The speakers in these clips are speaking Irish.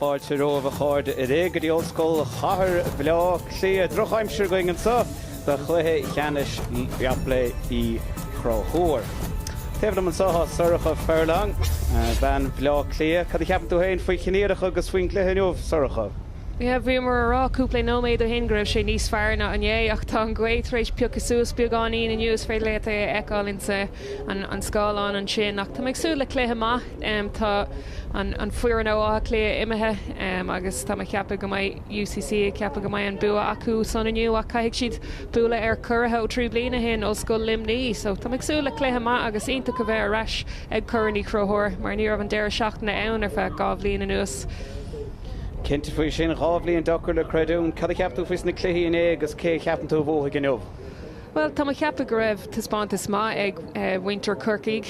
Fáilte romhaibh a chairde uilig go dtí Ollscoil Chathair Bhaile Átha Cliath. Drochaimsir againn anseo do chluiche cheannais Yoplait Uí Chonchúir. Taobh liom anseo tá Sorcha Furlong, bean Bhaile Átha Cliath. Cad a cheapann tú féin faoi choinníollacha agus faoin gcluiche inniu, Sorcha? Yeah, bhíomar a rá cúpla nóiméad ó shin go raibh sé níos fearr ná inné ach tá an ghaoth tar éis piocadh suas beagáinín inniu, is féidir leat é a fheiceáil insa an scáileán ansin ach tá mé ag súil le cluiche maith. Tá an foireann ó Áth Cliath imithe agus tá mé ag ceapadh go mbeidh UCC ag ceapadh go mbeidh an bua acu san inniu ach caithfidh siad bualadh ar curaithe ó 3 bliana ó shin, Ollscoil Luimní. So tá mé ag súil le cluiche maith agus iontach a bheith ar ais ag Corn Uí Chonchúir mar ní raibh an deireadh seachtaine ann ar feadh 2 bhliain anuas. Cinnte faoi sin, 2 bhliain deacair le creidiúint. Cad a cheap tú faoi na cluichí inné agus cé a cheapann tú a bhuafaidh inniu? Bhuel, tá mé ag ceapadh go raibh taispeántas maith ag muintir Chorcaigh.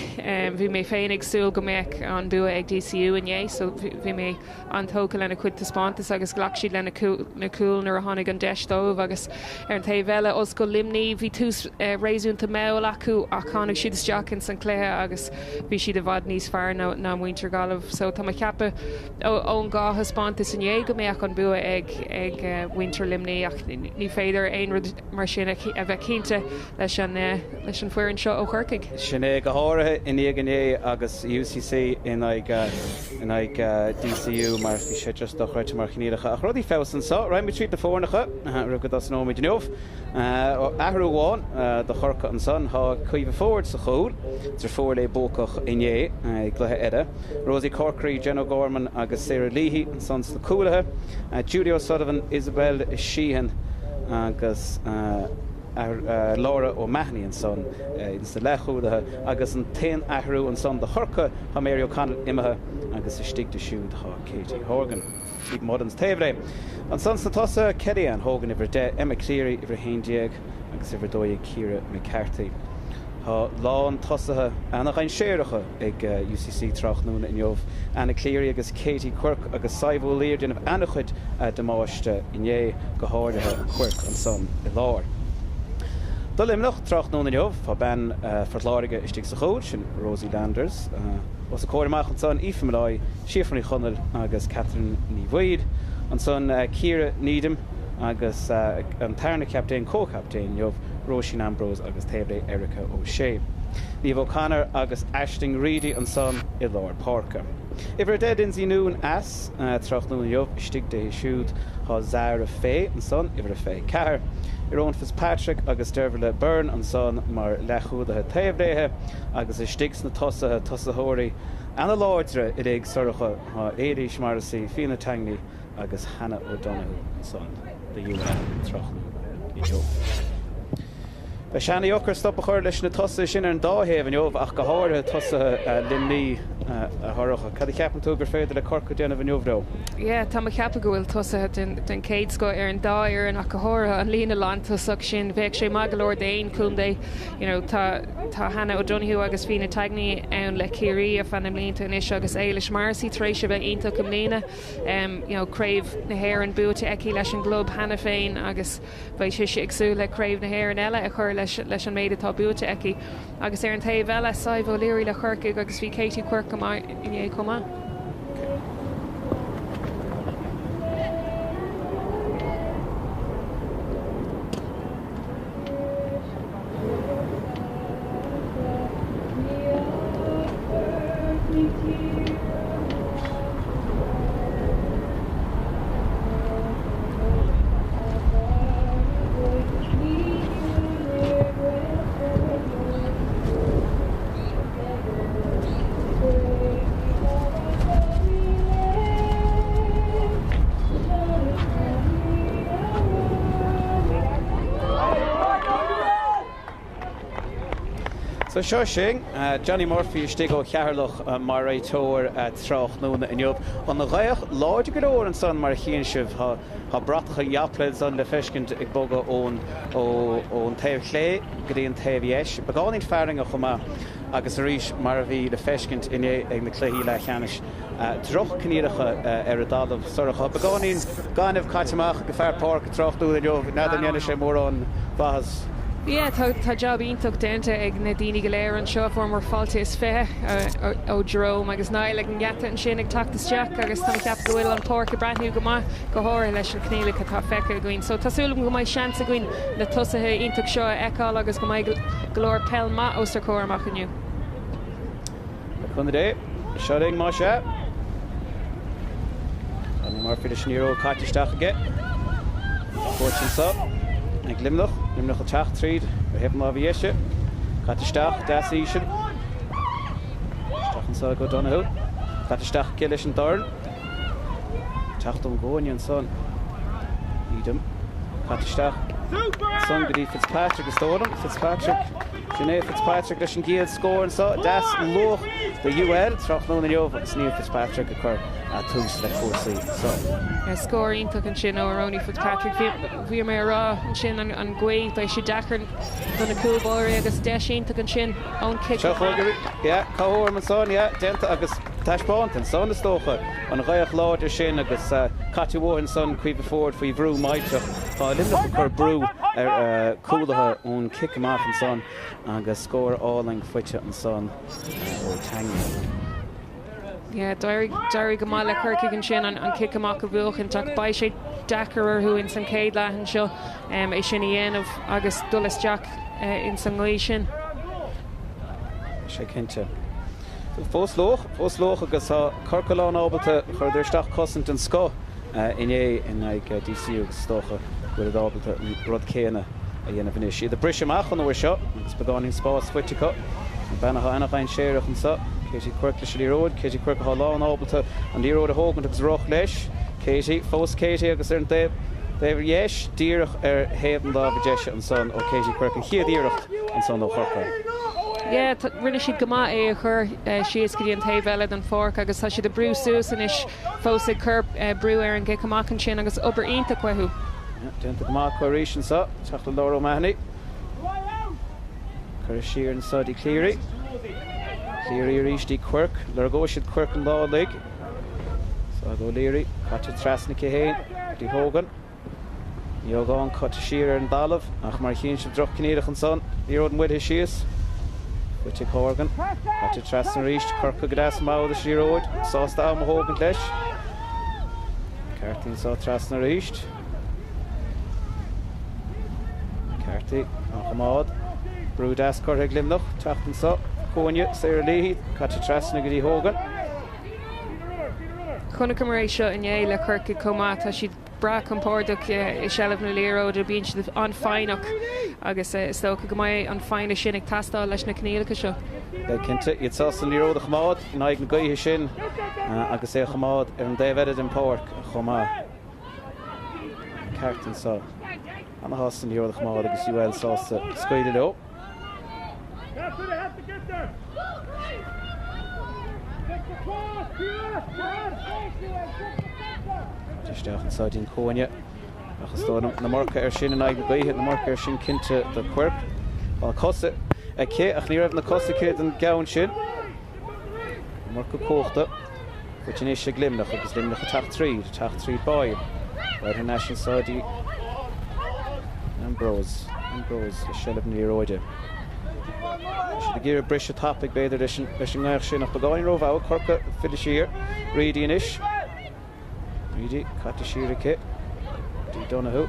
Bhí mé féin ag súil go mbeadh an bua ag DCU inné so bhí mé an-tógtha lena chuid taispeántas agus ghlac siad le na cúil nuair a tháinig an deis dóibh agus ar an taobh eile, Ollscoil Luimní, bhí tús réasúnta mall acu ach tháinig siad isteach ins an cluiche agus bhí siad i bhfad níos fearr ná muintir Gaillimh. So tá mé ag ceapadh ón dhá thaispeántas inné go mbeadh an bua ag muintir Luimní ach ní féidir aon rud mar sin a bheith cinnte leis an leis an foireann seo ó Chorcaigh. Sin é, go háirithe i ndiaidh inné agus UCC in aghaidh in aghaidh DCU mar bhí sé just dochreidte mar choinníollacha. Ach rudaí feabhas anseo. Raghaimid tríd na foirneacha roimh go dtosnóimid inniu. Athrú amháin do Chorcaigh ansan. Tá Caoimhe Forde sa chúl, deirfiúr léi buacach inné i gcluiche eile. Rosie Corkery, Jen O'Gorman agus Sarah Leahy ansan sna cúlaithe, Julie O'Sullivan, Isabel Sheehan agus Laura O'Mahony ansan ins na leathchúlaithe agus an t-aon athrú ansan do Chorcaigh tá Mary O'Connell imithe agus istigh di siúd tá Katie Horgan. Teague Mullins taobh léi. Ansan sna tosaithe, Kelly-Ann Hogan uimhir 10, Emma Cleary uimhir 11 agus uimhir 12 Ciara McCarthy. Tá lán tosaithe ana-dhainséaracha ag UCC tráthnóna inniu, Anna Cleary agus Katie Quirke agus Sadhbh Ó Laoi ag déanamh ana-chuid damáiste inné, go háirithe Quirke ansan i lár. Do Luimneach tráthnóna inniu, tá bean Phort Láirge istigh sa chúl, sin Rosie Landers. Os a comhair amach ansan, Aoife Molloy, Síofra Ní Chonaill agus Catherine Ní Bhaoill. Ansan, Ciara Needham agus an tarna captaen, comh-chaptaen inniu, Róisín Ambrose agus taobh léi Erica O'Shea. Niamh O'Connor agus Aisling Reidy ansan i lár páirce. Uimhir 10 Lindsay Noone as tráthnóna inniu, istigh léi siúd tá Zara Fay ansan, uimhir 24. Eoin Fitzpatrick agus Dervla Byrne ansan mar leathchúlaithe taobh léithe. Agus istigh sna tosaithe, tosaitheoirí ana-láidre uilig, Sorcha, tá Éilís Morrissey, Fiona Tangney agus Hannah O'Donoghue ansan do UL tráthnóna inniu. Beidh sé ana-dheacair stop a chur leis na tosaithe sin ar an dá thaobh inniu ach go háirithe tosaithe Luimní, a Shorcha. Cad a cheapann tú gur féidir le Corcaigh déanamh inniu leo? Yeah, tá mé ag ceapadh go bhfuil tosaithe den den chéad scoth ar an dá fhoireann ach go háirithe an líne lántosach sin. Bheadh sé maith go leor d'aon chontae. You know, tá tá Hannah O'Donoghue agus Fiona Tangney ann le Ciarraí ar feadh na mblianta anois agus Éilish Morrissey tar éis a bheith iontach i mbliana. Um, you know, Craobh na hÉireann buaite aici leis an gclub cheana féin agus beidh sise ag súil le Craobh na hÉireann eile a chur leis leis an méid atá buaite aici. Agus ar an taobh eile, Sadhbh O'Leary le Corcaigh agus bhí Katie Quirke go maith inné chomh maith. So seo sin, Johnny Murphy istigh ó Cheatharlach mar réiteoir tráthnóna inniu. An ghaoth láidir go leor ansan mar a chíonn sibh. Tá bratacha Yoplait ansan le feiscint ag bogadh ón ón taobh chlé go dtí an taobh dheis. Beagáinín fearthainne chomh maith agus arís mar a bhí le feiscint inné ag na cluichí leathcheannais. Droch-choinníollacha ar an dtalamh. Sorcha. Beagáinín gainimh caite amach ag fear páirce tráthnóna inniu. N'fheadar an ndéanfaidh sé mórán mhaitheas. Yeah, tá tá jab iontach déanta ag na daoine go léir anseo, fuaireamar fáilte is 20 ó Jerome agus Niall ag an ngeata ansin ag teacht isteach agus tá mé ag ceapadh go bhfuil an páirc ag breathnú go maith, go háirithe leis na coinníollacha atá feicthe againn. So tá súil agam go mbeidh seans againn na tosaithe iontach seo a fheiceáil agus go mbeidh go leor peil maith os ár comhair amach inniu. Le cúnamh Dé, seo linn más ea. Johnny Murphy leis an liathróid caite isteach aige. Buaite anso ag Luimneach. Luimneach ag teacht tríd ar thaobh na láimhe dheise. Caite isteach, deas íseal. Isteach anso ag O'Donoghue. Caite isteach aici leis an dorn. Teacht ón gcúinne ansan. Edom. Caite isteach ansan go dtí Fitzpatrick is dóigh liom. Fitzpatrick. Sin é Fitzpatrick leis an gcéad scór anseo. Deas luath do UL tráthnóna inniu agus Niamh Fitzpatrick ag cur tús le cúrsaí anseo. Scór iontach ansin ó Ronie Fitzpatrick. Bhí mé a rá ansin an ghaoth, beidh sé deacair do na cúl báirí agus deis iontach ansin ón chic amach. Yeah, comhthrom ansan, yeah, déanta agus taispeánta ansan is dócha, an ghaoth láidir sin agus caite uathu ansan Caoimhe Ford faoi bhrú millteach. Tá Luimneach ag cur brú ar cúlaithe ón cic amach ansan agus scór álainn faighte ansan ó Tangi. Yeah, d'éirigh d'éirigh go maith le Corcaigh ansin an an cic amach a bhuachaint ach beidh sé deacair orthu ins an chéad leath anseo é sin a dhéanamh agus dul isteach ins an ngaoth sin. Sé cinnte. Fós luath, fós luath agus tá Corcaigh lán ábalta, chuireadar isteach cosaint den scoth inné in aghaidh DCU agus is dócha go bhfuilid ábalta an rud céanna a dhéanamh anois. Iad ag briseadh amach an uair seo agus beagáinín spáis faighte acu. An bean atá ana-dhainséarach anseo, Katie Quirke leis an liathróid. Katie Quirke atá lán ábalta an liathróid a thógaint agus rith leis. Katie, fós Katie agus ar an taobh dheis, díreach ar thaobh na láimhe deise ansan ó Katie Quirke, an chéad iarracht ansan ó Chorcaigh. Yeah, rinne siad go maith é a chur síos go dtí an taobh eile den pháirc agus tá siad ag brú suas anois fós ag cur brú ar an gcic amach ansin agus obair iontach uathu. Déanta go maith acu arís anseo, teacht le Laura O'Mahony. Curtha siar anseo dtí Cleary. Cleary arís dtí Quirke. Lorgóidh siad Quirke an lá uilig. Ag O'Leary, caite trasna aici féin dtí Hogan. Ní Ógáin caite siar ar an dtalamh ach mar a chíonn sibh droch-choinníollacha ansan, liathróid moillithe síos. Faighte ag Horgan. Caite trasna arís. Corcaigh go deas mall leis an liathróid. Sásta am a thógaint leis. McCarthy anso trasna arís. McCarthy á choimeád. Brú deas curtha ag Luimneach. Teacht anso. Cúinne. Sarah Leahy. Caite trasna go dtí Hogan. Chonaiceamar é seo inné le Corcaigh chomh maith. Tá siad breá compordach i seilbh na liathróide, bíonn siad an-fhoighneach agus is dócha go mbeidh an foighne sin ag teastáil leis na coinníollacha seo. Beidh cinnte. Iad sásta an liathróid a choimeád in aghaidh na gaoithe sin agus é a choimeád ar an dtaobh eile den pháirc chomh maith. Ceart anso. Ana-shásta an liathróid a choimeád agus UL sásta scaoileadh leo. Isteach anseo dtí'n cúinne. Ach is dóigh liom an iomarca air sin in aghaidh na gaoithe, an iomarca air sin cinnte do Quirke. Tá na cosa aici ach ní raibh na cosa aici don gceann sin. An iomarca cumhachta. Faighte anois ag Luimneach agus Luimneach ag teacht tríd, ag teacht tríd Boyle. Boyle thar n-ais anseo dtí Ambrose. Ambrose le seilbh na liathróide. Tá siad ag iarraidh briseadh tapaidh b'fhéidir leis an ngaoth sin ach beagáinín rómhall. Corcaigh ag filleadh siar. Reidy anois. Reidy caite siar aici dtí Donoghue.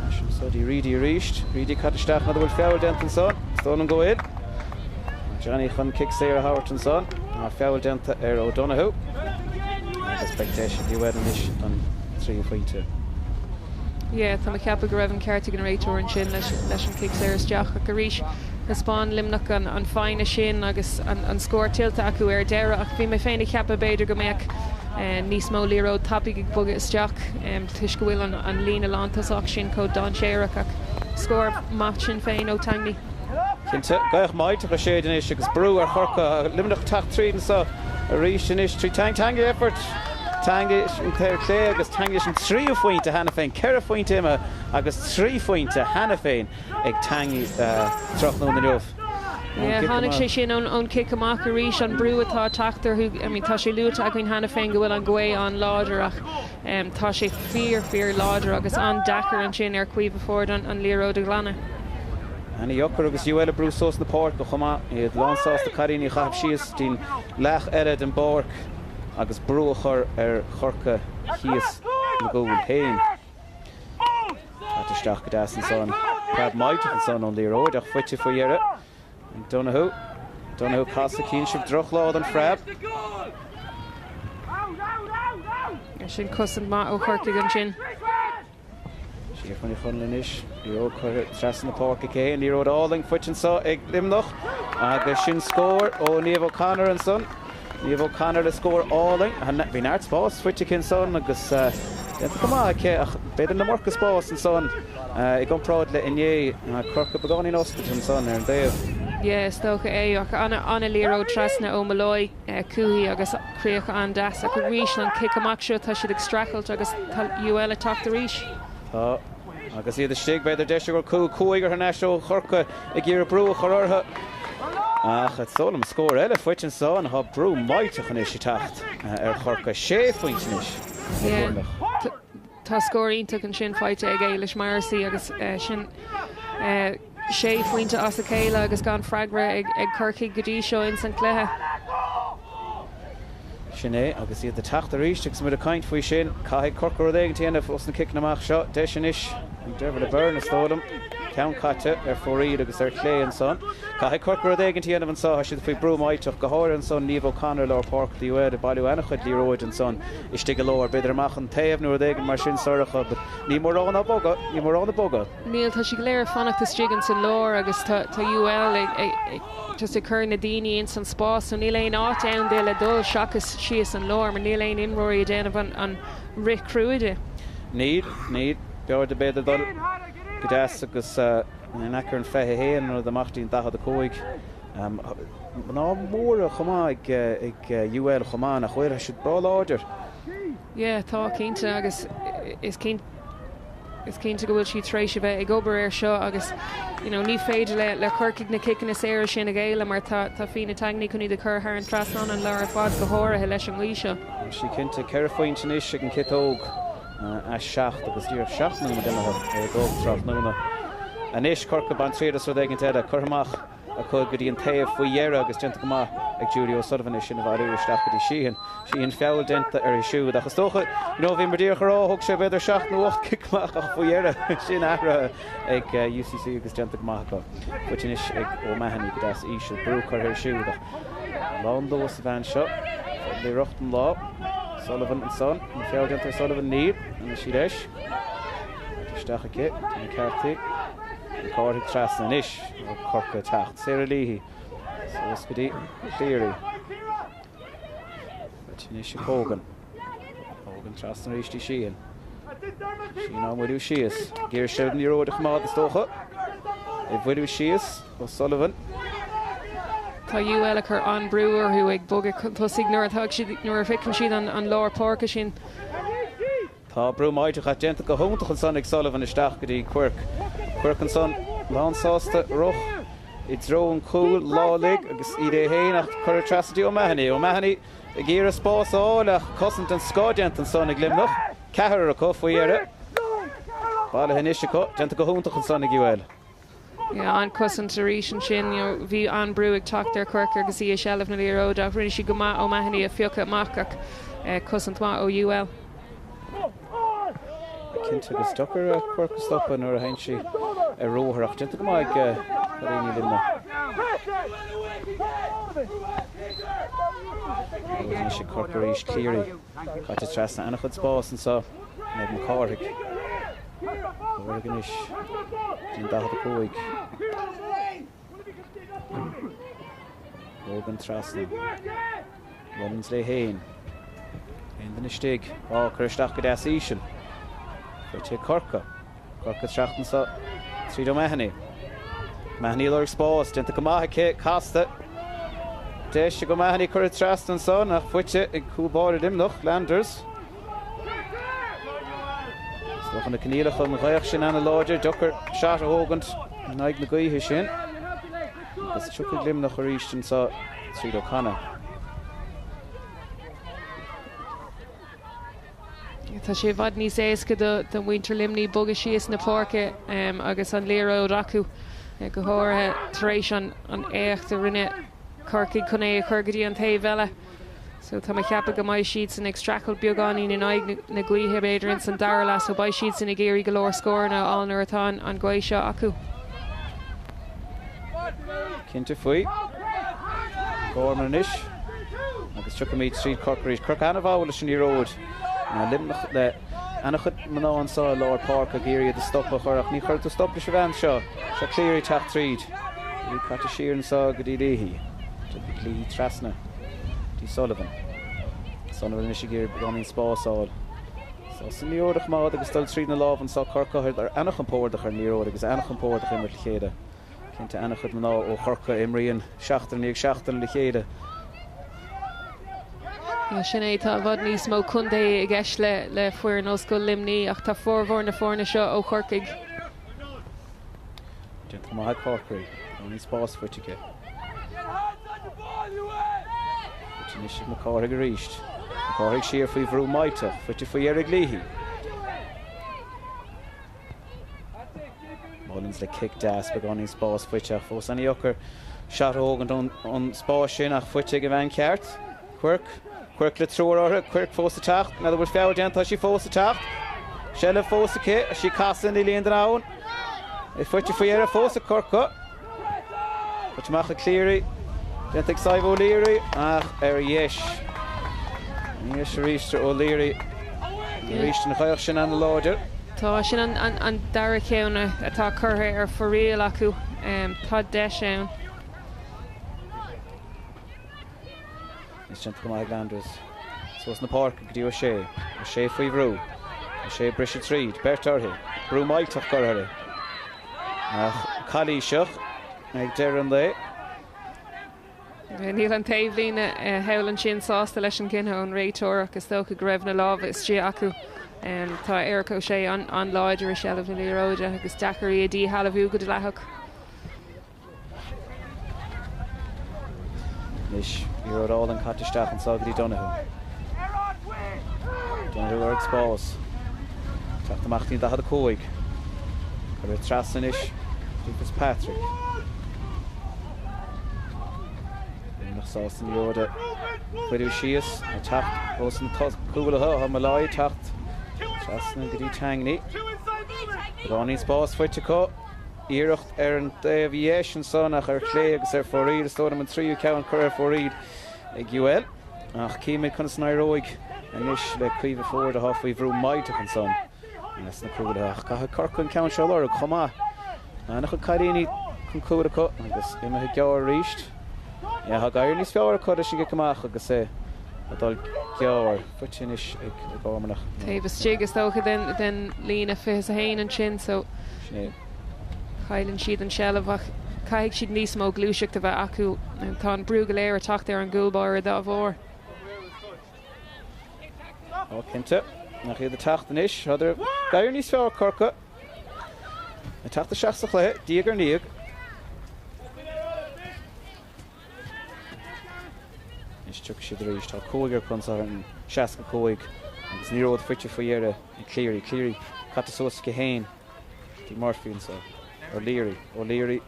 Ar ais anso dtí Reidy arís. Reidy caite isteach n'fheadar bhfuil feall déanta ansan. Is dóigh liom go bhfuil. Johnny chun cic saor a thabhairt ansan. Tá feall déanta ar O'Donoghue. Agus beidh deis ag UL anois don tríú phointe. Yeah, tá mé ag ceapadh go raibh an ceart ag an réiteoir ansin leis leis an cic saor isteach ach arís thaispeáin Luimneach an an foighne sin agus an an scór tuillte acu ar deireadh ach bhí mé féin ag ceapadh b'fhéidir go mbeadh níos mó liathróid tapaidh ag bogadh isteach toisc go bhfuil an an líne lántosach sin chomh dainséarach ach scór maith sin féin ó Tangney. Cinnte, gaoth mhillteach ag séideadh anois agus brú ar Chorcaigh. Luimneach ag teacht tríd anseo arís anois trí Tangney. Tangney effort. Tangney an taobh clé agus Tangney leis an tríú phointe cheana féin. Ceithre phointe imithe agus trí phointe cheana féin ag Tangney tráthnóna inniu. Yeah, tháinig sé sin ón cic amach arís, an brú atá ag teacht orthu. I mean, tá sé luaite againn cheana féin go bhfuil an ghaoth an-láidir ach. Tá sé fíor, fíor láidir agus an-deacair ansin ar Caoimhe Forde an liathróid a ghlanadh. Ana-dheacair agus UL ag brú suas na páirce chomh maith, iad lánsásta cailíní a chaitheamh síos dtí'n leath eile den bpáirc agus brú a chur ar Chorcaigh thíos na gcúil féin. Caite isteach go deas ansan. Preab millteach ansan ón liathróid ach faighte faoi dheireadh ag Donoghue. Donoghue casadh cinnte drochlá don phreab. Sin cosaint maith ó Chorcaigh ansin. Síofra Ní Chonaill anois, liathróid curtha trasna na páirce aici féin, liathróid álainn faighte anseo ag Luimneach agus sin scór ó Niamh O'Connor ansan. Niamh O'Connor le scór álainn. Bhí neart spáis faighte aici ansan agus déanta go maith aici ach b'fhéidir an iomarca spáis ansan i gcomparáid le inné. Corcaigh beagáinín oscailte ansan ar an dtaobh. Yeah, is dócha é ach an-liathróid trasna ó Molloy chuici agus críoch an-deas ach arís an cic amach seo tá siad ag streachailt agus tá UL ag teacht arís. Tá agus iad istigh, b'fhéidir deis gur cúl cúigear thar n-ais ó Chorcaigh ag iarraidh brú a chur orthu. Ach is dóigh liom scór eile faighte ansan, tá brú millteach anois ag teacht ar Chorcaigh. Sé phointe anois ag Luimneach. Tá scór iontach ansin faighte ag Éilish Morrissey agus sin sé phointe as a chéile agus gan freagra ag Corcaigh go dtí seo ins an chluiche. Sin é, agus iad ag teacht arís agus muid ag caint faoi sin, caithfidh Corcaigh rud éigin a dhéanamh os na ciceanna amach seo. Deis anois ag Dervla Byrne, is dóigh liom. Ceann caite ar fóraoil agus ar chlé ansan. Caithfidh Corcaigh rud éigin a dhéanamh anso, tá siad faoi brú millteach, go háirithe ansan Niamh O'Connor i lár páirce do UL ag bailiú an-chuid liathróide ansan istigh i lár, b'fhéidir amach an taobh nó rud éigin mar sin Sorcha, but níl mórán á bogadh, níl mórán ag bogadh. Níl, tá siad go léir ag fanacht istigh ins an lár agus tá UL ag just ag cur na daoine ins an spás so níl aon áit ann di le dul seachas síos an lár mar níl aon imreoirí ag déanamh an rith cruaidh. Níl, níl. B'fhearr di b'fhéidir dul go deas agus in aice an 21 nó amach dtí an 45. Mná móra chomh maith ag UL chomh maith, nach bhfuil? Tá siad breá láidir. Yeah, tá, cinnte agus is cinnte. Is cinnte go bhfuil siad tar éis a bheith ag obair air seo agus you know ní féidir le le Corcaigh na ciceanna saora sin a ghéilleadh mar tá tá Fiona Tangney chun iad a chur thar an trasnán an lá ar fad go háirithe leis an ngaoth seo. Tá sí cinnte. 4 phointe anois ag an ciotóg as 7 agus díreach 7 nóiméad imithe ar a dó tráthnóna. Anois Corcaigh ag baint triail as rud éigin eile. Curtha amach. acu go dtí an taobh faoi dheireadh agus déanta go maith ag Julie O'Sullivan é sin a bhailiú isteach go dtí Sheehan. Sheehan feall déanta uirthi siúd ach is dócha, you know, bhíomar díreach ag rá, thóg sé b'fhéidir seacht nó ocht cic amach ach faoi dheireadh sin athraithe ag UCC agus déanta go maith acu. Faighte anois ag O'Mahony go deas íseal, brú curtha uirthi siúd ach lán-luas an bhean seo. Fad an lá. Sullivan ansan, an feall déanta ar Sullivan? Níl. Anois í leis. Isteach aici, tá McCarthy. Mac Cárthaigh trasna anois. Corcaigh ag teacht. Sarah Leahy suas go dtí Cleary. Faighte anois ag Hogan. Hogan trasna arís dtí Sheehan. Sheehan á moilliú síos. Ag iarraidh seilbh na liathróide a choimeád is dócha. É a mhoilliú síos. O'Sullivan. Tá UL ag cur an-brú orthu ag bogadh chun tosaigh nuair atá siad nuair a shroicheann siad an lár páirce sin. Tá brú millteach déanta go hiontach ansan ag Sullivan isteach go dtí Quirke. Quirke ansan lánsásta rith i dtreo an chúil láilig agus iad é féin ach curtha trasna dtí O'Mahony. O'Mahony ag iarraidh spás a fháil ach cosaint den scoth déanta ansan ag Luimneach. Ceathrar acu faoi dheireadh. Bailithe anois acu. Déanta go hiontach ansan ag UL. Yeah, an-chosaint arís ansin. You know, bhí an-brú ag teacht ar Quirke agus í i seilbh na liathróide ach rinne sí go maith O'Mahony a phiocadh amach ach eh, cosaint mhaith ó UL. Cinnte agus deacair Quirke a stopadh nuair a théann sí ar ruathar ach déanta go maith ag cailíní Luimneach. Anois ag Corcaigh arís Cleary. Caite trasna an-chuid spás anseo ag Mac Cárthaigh. Cárthaigh anois dtí an 45. Hogan trasna. Mullins léi féin. Aon duine istigh. Á, curtha isteach go deas íseal. Faighte ag Corcaigh. Corcaigh ag teacht anseo tríd O'Mahony. O'Mahony ag lorg spás, déanta go maith aici, casta. Deis ag O'Mahony curtha trasna ansan ach faighte ag cúl báire Luimneach, Landers. Is dócha na coinníollacha an ghaoth sin ana-láidir, deacair shot a thógaint in aghaidh na gaoithe sin. Agus tiocfaidh Luimneach arís anseo tríd O'Connor. Tá sé i bhfad níos éasca do mhuintir Luimnigh bogadh síos na páirce agus an liathróid acu, go háirithe tar éis an éacht a rinne Corcaigh chun é a chur go dtí an taobh eile. So tá mé ag ceapadh go mbeidh siadsan ag streachailt beagáinín in aghaidh na gaoithe b'fhéidir ins an dara leath so beidh siadsan ag iarraidh go leor scóranna a fháil nuair atá an ghaoth seo acu. Cinnte faoi. Gorman anois agus tiocfaimid tríd Corcaigh arís. Corcaigh an-mhall leis an liathróid. Luimneach le an-chuid mná anseo i lár páirce ag iarraidh iad a stopadh a chur ach ní chuirfidh tú stop leis an bhean seo. Seo Cleary ag teacht tríd. Cleary caite siar anseo go dtí Leahy. Tiocfaidh Leahy trasna go dtí Sullivan. Sullivan anois ag iarraidh beagáinín spáis a fháil. Sásta an liathróid a choimeád agus dul tríd na lámha anseo Corcaigh an-chompordach ar an liathróid agus an-chompordach imirt le chéile. Cinnte an-chuid mná ó Chorcaigh a imríonn seachtain i ndiaidh seachtaine le chéile. Sin é, tá i bhfad níos mó contae i gceist le foireann Ollscoil Luimnigh ach tá formhór na foirne seo ó Chorcaigh. Déanta go maith ag Corkery. Beagáinín spáis faighte aici. Faighte anois ag Mac Cárthaigh arís. Mac Cárthaigh siar faoi bhrú millteach. Faighte faoi dheireadh ag Leahy. Mullins le cic deas, beagáinín spáis faighte ach fós an-dheacair shot a thógaint ón spás sin ach faighte ag an bhean cheart. Quirke, Quirke le triúr uirthi, Quirke fós ag teacht, n'fheadar bhfuil feall déanta, tá sí fós ag teacht. Seilbh fós aici, is í ag casadh, níl aon duine ann. É faighte faoi dheireadh fós ag Corcaigh. Faighte amach ag Cleary, déanta ag Sadhbh O'Leary ach ar dheis. Ar dheis arís O'Leary. Arís an ghaoth sin an-láidir. Tá, sin an dara ceann atá curtha ar fóraoil acu. Tá deis ann. Is déanta go maith ag Landers. Suas na páirce go dtí O'Shea. O'Shea faoi bhrú. O'Shea ag briseadh tríd. Beirt uirthi. Brú millteach curtha uirthi. Ach calaoiseach ag deireadh an lae. Níl an taobhlíne thall ansin sásta leis an gcinneadh ón réiteoir ach is dócha go raibh na lámha istigh acu. Tá Erica O'Shea an-láidir i seilbh na liathróide agus deacair í a dhíshealbhú go dleathach. Anois, liathróid álainn caite isteach anseo go dtí Donoghue. Donoghue ag lorg spás. Teacht amach dtí an 45. Curtha trasna anois go dtí Fitzpatrick. Luimneach sásta an liathróid a chuireadh síos. Ag teacht ós na cúlaithe, tá Molloy ag teacht trasna go dtí Tangney. Beagáinín spás faighte acu. Iarracht ar an dtaobh dheis ansan ach ar chlé agus ar fóraoil. Is dóigh liom an tríú ceann curtha ar fóraoil ag UL. Ach címid conas a n-éireoidh anois le Caoimhe Forde atá faoi bhrú millteach ansan sna cúlaithe. Ach caithfidh Corcaigh an ceann seo a lorg chomh maith. An-chuid cailíní chun cúil acu agus imithe gearr arís. Yeah, tá ag éirí níos fearr acu leis an gcic amach agus é ag dul gearr. Faighte anois ag Gáirmeanach. Taobh istigh is dócha den líne 21 ansin so cailleann siad an tseilbh ach caithfidh siad níos mó gluaiseacht a bheith acu. Tá an brú go léir ag teacht ar an gcúl báire dá bharr. Ó cinnte. Ach iad ag teacht anois. Tá ag éirí níos fearr Corcaigh. Ag teacht isteach sa chluiche, diaidh ar ndiaidh. Anois tiocfaidh siad arís. Tá cúigear acu anseo ar an 65 agus an liathróid faighte faoi dheireadh ag Cleary. Cleary caite suas aici féin. Dtí Murphy anseo. O'Leary. O'Leary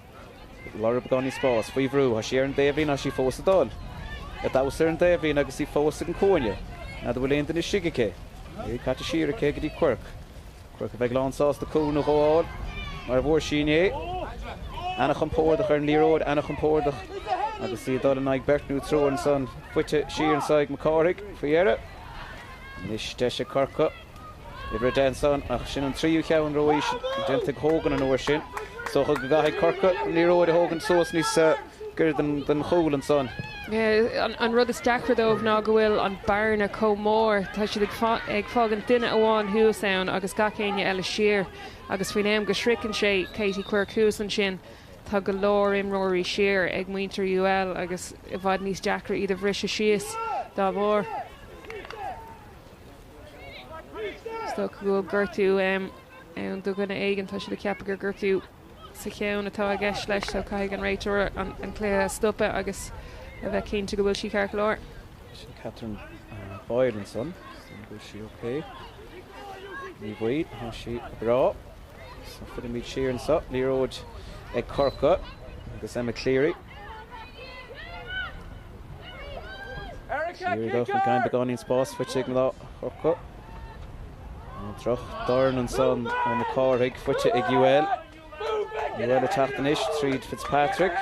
ag lorg beagáinín spáis. Faoi bhrú. Tá sí ar an dtaobhlíne. Tá sí fós ag dul. Ag damhsa ar an dtaobhlíne agus í fós ag an cúinne. N'fheadar bhfuil aon duine istigh aici. Cleary caite siar aici go dtí Quirke. Quirke a bheidh lán sásta cúl nó dhó a fháil, mar a bhfuair sí inné. Ana-chompordach ar an liathróid, ana-chompordach agus í ag dul in aghaidh beirt nó triúr ansan. Faighte siar anso ag Mac Cárthaigh faoi dheireadh. Anois deis ag Corcaigh. Uimhir 10 ansan ach sin an tríú cheann róíseal déanta ag Hogan an uair sin. Is dócha go gcaithfidh Corcaigh an liathróid a thógaint suas níos gaire don chúl ansan. An rud is deacra dóibh ná go bhfuil an bearna chomh mór. Tá siad ag fágaint duine amháin thuas ann agus gach éinne eile siar agus faoin am go sroicheann sé Katie Quirke thuas ansin, tá go leor imreoirí siar ag muintir UL agus i bhfad níos deacra iad a bhriseadh síos dá bharr. Is dócha go bhfuil gortú ann do dhuine éigin, tá siad ag ceapadh gur gortú sa cheann atá i gceist leis so caithfidh an réiteoir an cluiche a stopadh agus a bheith cinnte go bhfuil sí ceart go leor. Sin Catherine Boyle ansan, go bhfuil sí ok. Ní Bhaoill, tá sí breá. So fillfimid siar anseo, liathróid ag Corcaigh agus Emma Cleary. Cleary ag dul chun cinn, beagáinín spás faighte ag mná Chorcaí. Droch dorn ansan ó Mac Cárthaigh faighte ag UL. UL ag teacht anois tríd Fitzpatrick.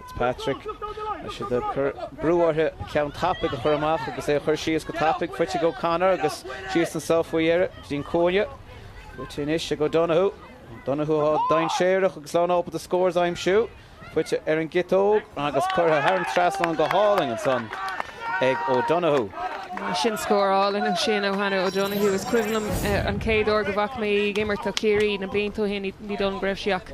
Fitzpatrick, tá siad ag cur brú uirthi ceann tapaidh a chur amach agus é a chur síos go tapaidh. Faighte ag O'Connor agus síos anso faoi dheireadh go dtí an cúinne. Faighte anois ag O'Donoghue. O'Donoghue atá dainséarach agus lán ábalta scores a aimsiú. Faighte ar an gciotóg agus curtha thar an trasnán go hálainn ansan ag O'Donoghue. Sin scór álainn ansin ó Hannah O'Donoghue. Is cuimhin liom an chéad uair go bhfaca mé í ag imirt do Chiarraí na blianta ó shin, ní dóigh liom go raibh sí ach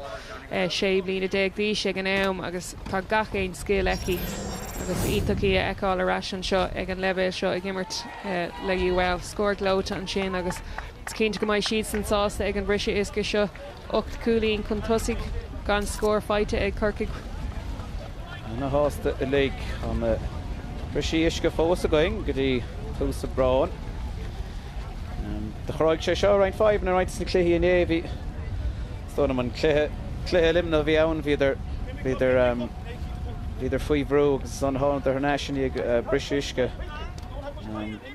16 bliana d'aois ag an am agus tá gach aon scil aici agus iontach í a fheiceáil ar ais anseo ag an leibhéal seo ag imirt le UL. Scór gleoite ansin agus is cinnte go mbeidh siadsan sásta ag an bhriseadh uisce seo. 8 cúilín chun tosaigh gan scór faighte ag Corcaigh. Ana shásta uilig. Tá na brisí uisce fós againn go dtí tús Aibreáin. Do chruthaigh sé seo roinnt fadhbanna roinnt sna cluichí inné. Bhí, is dóigh liom, an cluiche, cluiche Luimneach a bhí ann, bhíodar, bhíodar, bhíodar faoi bhrú agus ansan thánadar thar n-ais i ndiaidh briseadh uisce.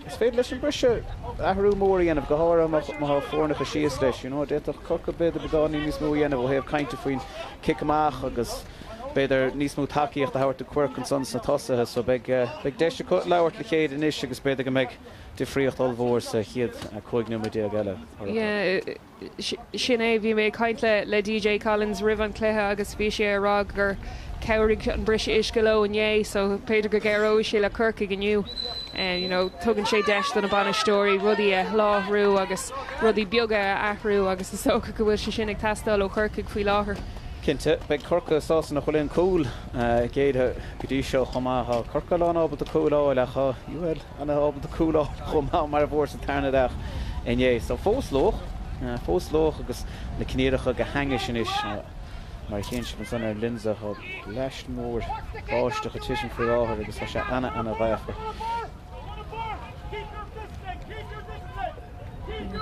Is féidir leis an briseadh athrú mór a dhéanamh, go háirithe má tá foirneacha síos leis. You know, d'fhéadfadh Corcaigh b'fhéidir beagáinín níos mó a dhéanamh ó thaobh cainte faoin cic amach agus b'fhéidir níos mó tacaíocht a thabhairt do Quirke ansan sna tosaithe. So beidh, beidh deis acu labhairt le chéile anois agus b'fhéidir go mbeidh difríocht ollmhór sa chéad 15 nóiméad eile. Yeah. Sin é, bhí mé ag caint le DJ Collins roimh an chluiche agus bhí sé ag rá gur chabhraigh an briseadh uisce leo inné so b'fhéidir go gcabhróidh sé le Corcaigh inniu. You know, tugann sé deis do na bainisteoirí rudaí a láithriú agus rudaí beaga a athrú agus is dócha go bhfuil sé sin ag teastáil ó Chorcaigh faoi láthair. Cinnte, beidh Corcaigh sásta nach bhfuil aon chúl géillthe go dtí seo chomh maith. Tá Corcaigh lán ábalta cúl a fháil ach tá UL Ana-ábalta cúl a fháil chomh maith mar a fuair sa tarna leath inné. So fós luath, fós luath agus na coinníollacha go hainnis anois mar a chíonn sibh ansan ar an lionsa tá bleaist mhór báisteach ag titim faoi láthair agus tá sé ana ana ghaofar.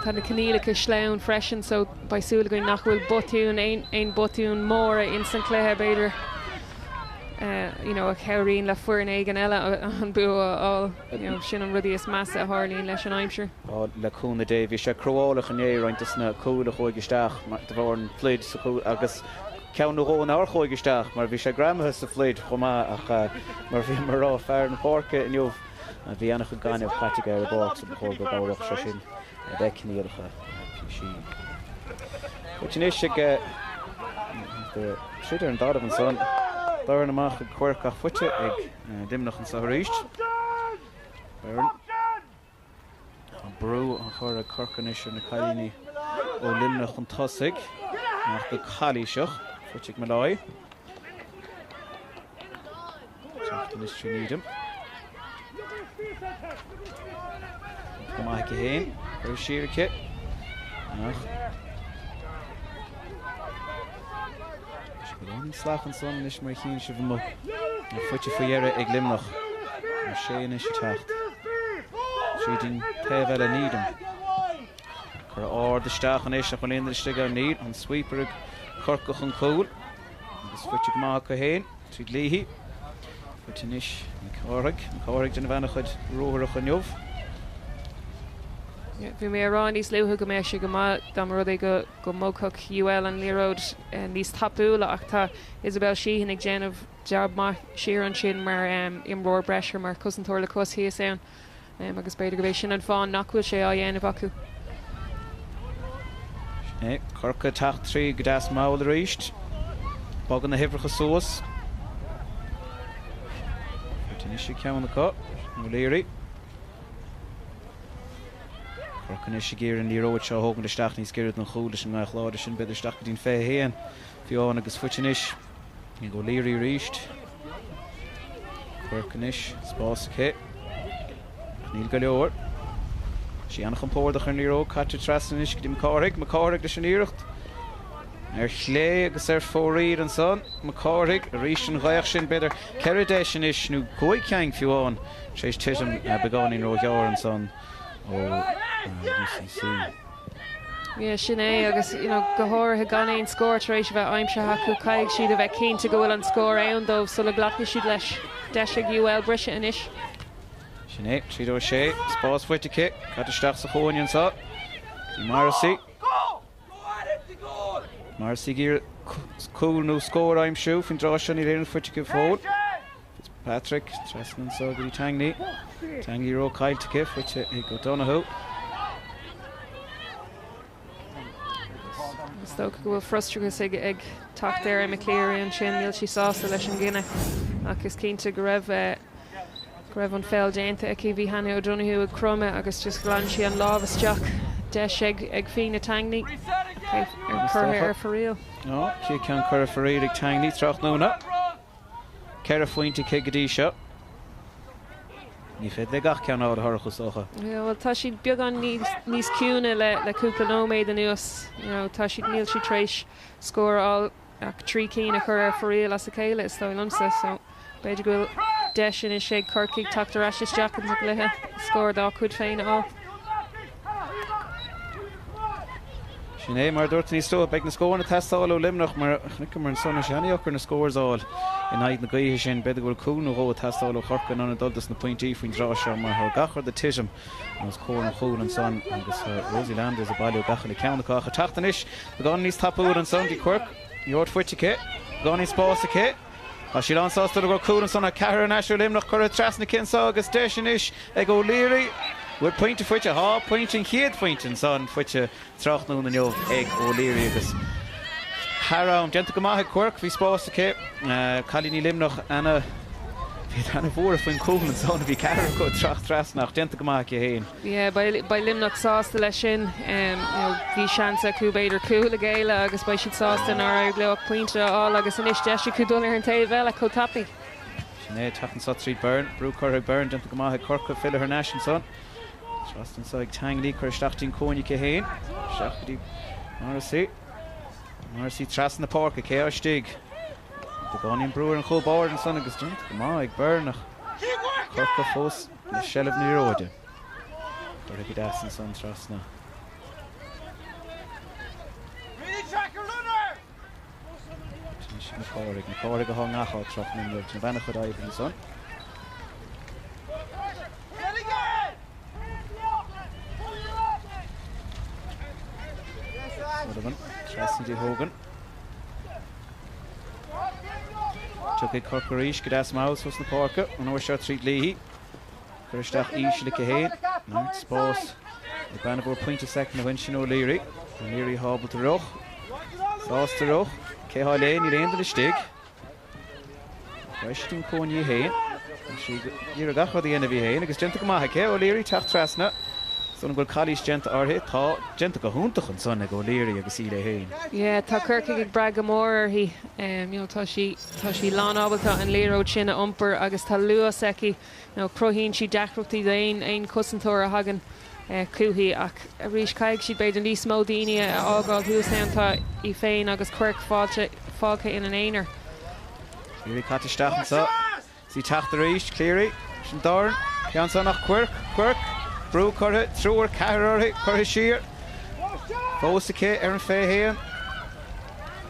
Tá na coinníollacha sleamhain freisin so beidh súil againn nach bhfuil botúin, aon botúin móra ins an cluiche b'fhéidir. you know, a chabhraíonn le foireann éigin eile an bua a fháil. You know, sin an rudaí is measa a tharlaíonn leis an aimsir. Á, le cúnamh Dé, bhí sé cruálach inné roinnt de na cúil a chuaigh isteach de bharr an phluid sa chúl agus ceann nó dhó nár chuaigh isteach mar bhí sé greamaithe sa phluid chomh maith ach mar a bhí mar a rá fear na páirce inniu bhí an-chuid gainimh caite aige ar an bpáirc so ba chóir go gcabhródh sé sin. le coinníollacha PC. Faighte anois ag troid ar an dtalamh ansan. Dorn amach ag Quirke ach faighte ag Luimneach anso arís. Byrne. Tá brú á chur ag Corcaigh anois ar na cailíní ó Luimneach chun tosaigh ach go calaoiseach. Faighte ag Molloy. Teacht anois trí Needham. Go maith aici féin. Cuir siar aici. Ach. Beagáinín salach ansan anois mar a chíonn sibh amuigh. Faighte faoi dheireadh ag Luimneach. O'Shea anois ag teacht. Tríd an taobh eile Needham. Curtha ard isteach anois ach an aon duine istigh ann níl. An sweeper ag Corcaigh chun cúil. Agus faighte go maith acu féin. Tríd Leahy. Faighte anois Mac Cárthaigh. Mac Cárthaigh ag déanamh an-chuid ruatharach inniu. Bhí mé ag rá níos luaithe go mbeadh sé go maith dá mba rud é go go mbogfadh UL an liathróid níos tapúla ach tá Isabel Sheehan ag déanamh jab maith siar ansin mar imreoir breise mar chosantóir le cos thíos ann. Agus b'fhéidir gurb é sin an fáth nach bhfuil sé á dhéanamh acu. Sin é. Corcaigh ag teacht tríd go deas mall arís. Bogann na huimhreacha suas. Faighte anois ag ceann acu, O'Leary. Corcaigh anois ag iarraidh an liathróid seo a thógaint isteach níos giorra don chúl leis an ngaoth láidir sin, b'fhéidir isteach go dtí'n 21 fiú amháin agus faighte anois. Ag O'Leary arís. Quirke anois, spás aici. Ach níl go leor. Sí an-chompordach ar an liathróid, caite trasna anois go dtí Mac Cárthaigh. Mac Cárthaigh leis an iarracht. Ar chlé agus ar fóraoil ansan. Mac Cárthaigh, arís an ghaoth sin, b'fhéidir 4 deis anois nó 5 ceann fiú amháin tar éis titim beagáinín róghearr ansan ó. UCC. Yeah, sin é agus you know, go háirithe gan aon scór tar éis a bheith aimsithe acu, caithfidh siad a bheith cinnte go bhfuil an scór ann dóibh sula nglacfaidh siad leis. Deis ag UL briseadh anois. Sin é, 3-6, spás faighte aici, caite isteach sa chúinne anseo. Dtí Morrissey. Morrissey ag iarraidh cúl nó scór a aimsiú faoin dtráth seo, níl aon rud faighte aici go fóill. Fitzpatrick trasna anseo go dtí Tangney. Tangney ró-caillte aici, faighte ag O'Donoghue. Is dócha go bhfuil frustrachas ag ag teacht ar Emma Cleary ansin, níl sí sásta leis an gcinneadh ach is cinnte go raibh go raibh an feall déanta aici. Bhí Hannah O'Donoghue ag cromadh agus just ghlan sí an lámh isteach. Deis ag ag Fiona Tangney ar curtha ar fóraoil. Chéad ceann curtha ar fóraoil ag Tangney tráthnóna. 4 phointe aici go dtí seo. Ní féidir léi gach ceann a fháil a Shorcha, is dócha. Bhuel, tá siad beagán níos ciúine le cúpla nóiméad anuas. You know, tá siad, níl siad tar éis scór a fháil ach 3 cinn a chur ar fóraoil as a chéile, is dóigh liomsa. So, b'fhéidir go bhfuil deis anois ag Corcaigh teacht ar ais isteach insa gcluiche, scór dá gcuid féin a fháil. Sin é, mar a dúirt níos luaithe, beidh na scóranna ag teastáil ó Luimneach mar chonaiceamar ansan tá sé an-dheacair na scores a fháil in aghaidh na gaoithe sin. B'fhéidir go bhfuil cúl nó dhó ag teastáil ó Chorcaigh in ionad dul dos na pointí faoin dtráth seo mar tá gach rud ag titim os comhair an chúil ansan agus Rosie Landers ag bailiú gach uile ceann acu ach ag teacht anois beagán níos tapúil ansan dtí Quirke. Liathróid faighte aici, beagáinín spás aici. Tá siad an-sásta le go cúl ansan ach ceathrar thar n-ais ó Luimneach curtha trasna aici anso agus deis anois ag O'Leary. Bhfuil pointe faighte? Tá pointe, an chéad phointe ansan faighte tráthnóna inniu ag O'Leary agus thar am. Déanta go maith ag Quirke, bhí spás aici. Cailíní Luimneach ana, bhí ana bhuartha faoin chúl ansan, bhí ceathrar acu ag teacht trasna ach déanta go maith aici féin. Yeah, beidh Luimneach sásta leis sin. Bhí seans acu b'fhéidir cúl a ghéilleadh agus beidh siad sásta nár éirigh leo ach pointe a fháil agus anois deis acu dul ar an taobh eile chomh tapaidh. Sin é, teacht anso tríd Byrne, brú curtha ag Byrne, déanta go maith ag Corcaigh, filleadh thar n-ais ansan. Trasna anso ag Tangley, curtha isteach dtí'n cúinne aici féin. Isteach go dtí Morrissey. Morrissey trasna na páirce, cé atá istigh? Beagáinín brú ar an chúl báire ansan agus déanta go maith ag Byrne ach Corcaigh fós le seilbh na liathróide. Curtha go deas ansan trasna. Anois Mac Cárthaigh. Mac Cárthaigh atá i ngach áit tráthnóna inniu. Déanamh ana-chuid oibre ansan. Sullivan trasna dtí Hogan. Tiocfaidh Corcaigh arís go deas mall suas na páirce an uair seo tríd Leahy. Curtha isteach íseal aici féin. Neart spás ag bean a fuair pointe soicind ó shin, sin O'Leary. O'Leary ábalta rith. Sásta rith. Cé atá léi? Níl aon duine istigh. Rith sí an cúinne í féin. Tá sí ag iarraidh gach rud a dhéanamh í féin agus déanta go maith aici. O'Leary teacht trasna. Is dóigh liom go bhfuil calaois déanta uirthi. Tá déanta go hiontach ansan ag O'Leary agus í léi féin. Yeah, tá Corcaigh ag brath go mór uirthi. You know, tá sí, tá sí lánábalta an liathróid sin a iompar agus tá luas aici. Nó cruthaíonn sí deacrachtaí d'aon aon chosantóir a thagann chuici. Ach arís, caithfidh siad b'fhéidir níos mó daoine a fhágáil thuas ann. Tá í féin agus Quirke fáilte, fágtha ina n-aonar. Cleary caite isteach anseo. Is í teacht arís. Cleary. Sin dorn. Ceann san ach Quirke. Quirke. Brú curtha. Triúr, ceathrar uirthi. Curtha siar. Fós aici ar an 21.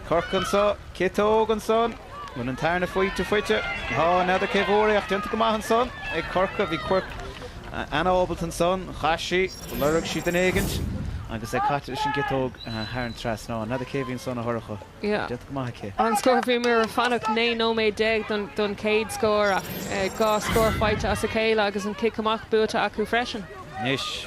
Corcaigh anseo. Ciotóg ansan. Bhfuil an tarna phointe faighte? Tá, n'fheadar cé bhfuair é ach déanta go maith ansan ag Corcaigh. Bhí Quirke an-ábalta ansan. Chaith sí, lorg sí duine éigint agus é caite leis an gciotóg thar an trasnán. N'fheadar cé bhí ansan a Shorcha. Déanta go maith aici. An scór, bhíomar ag fanacht 19 nóiméad don chéad scór ach dhá scór faighte as a chéile agus an cic amach buaite acu freisin. Anois.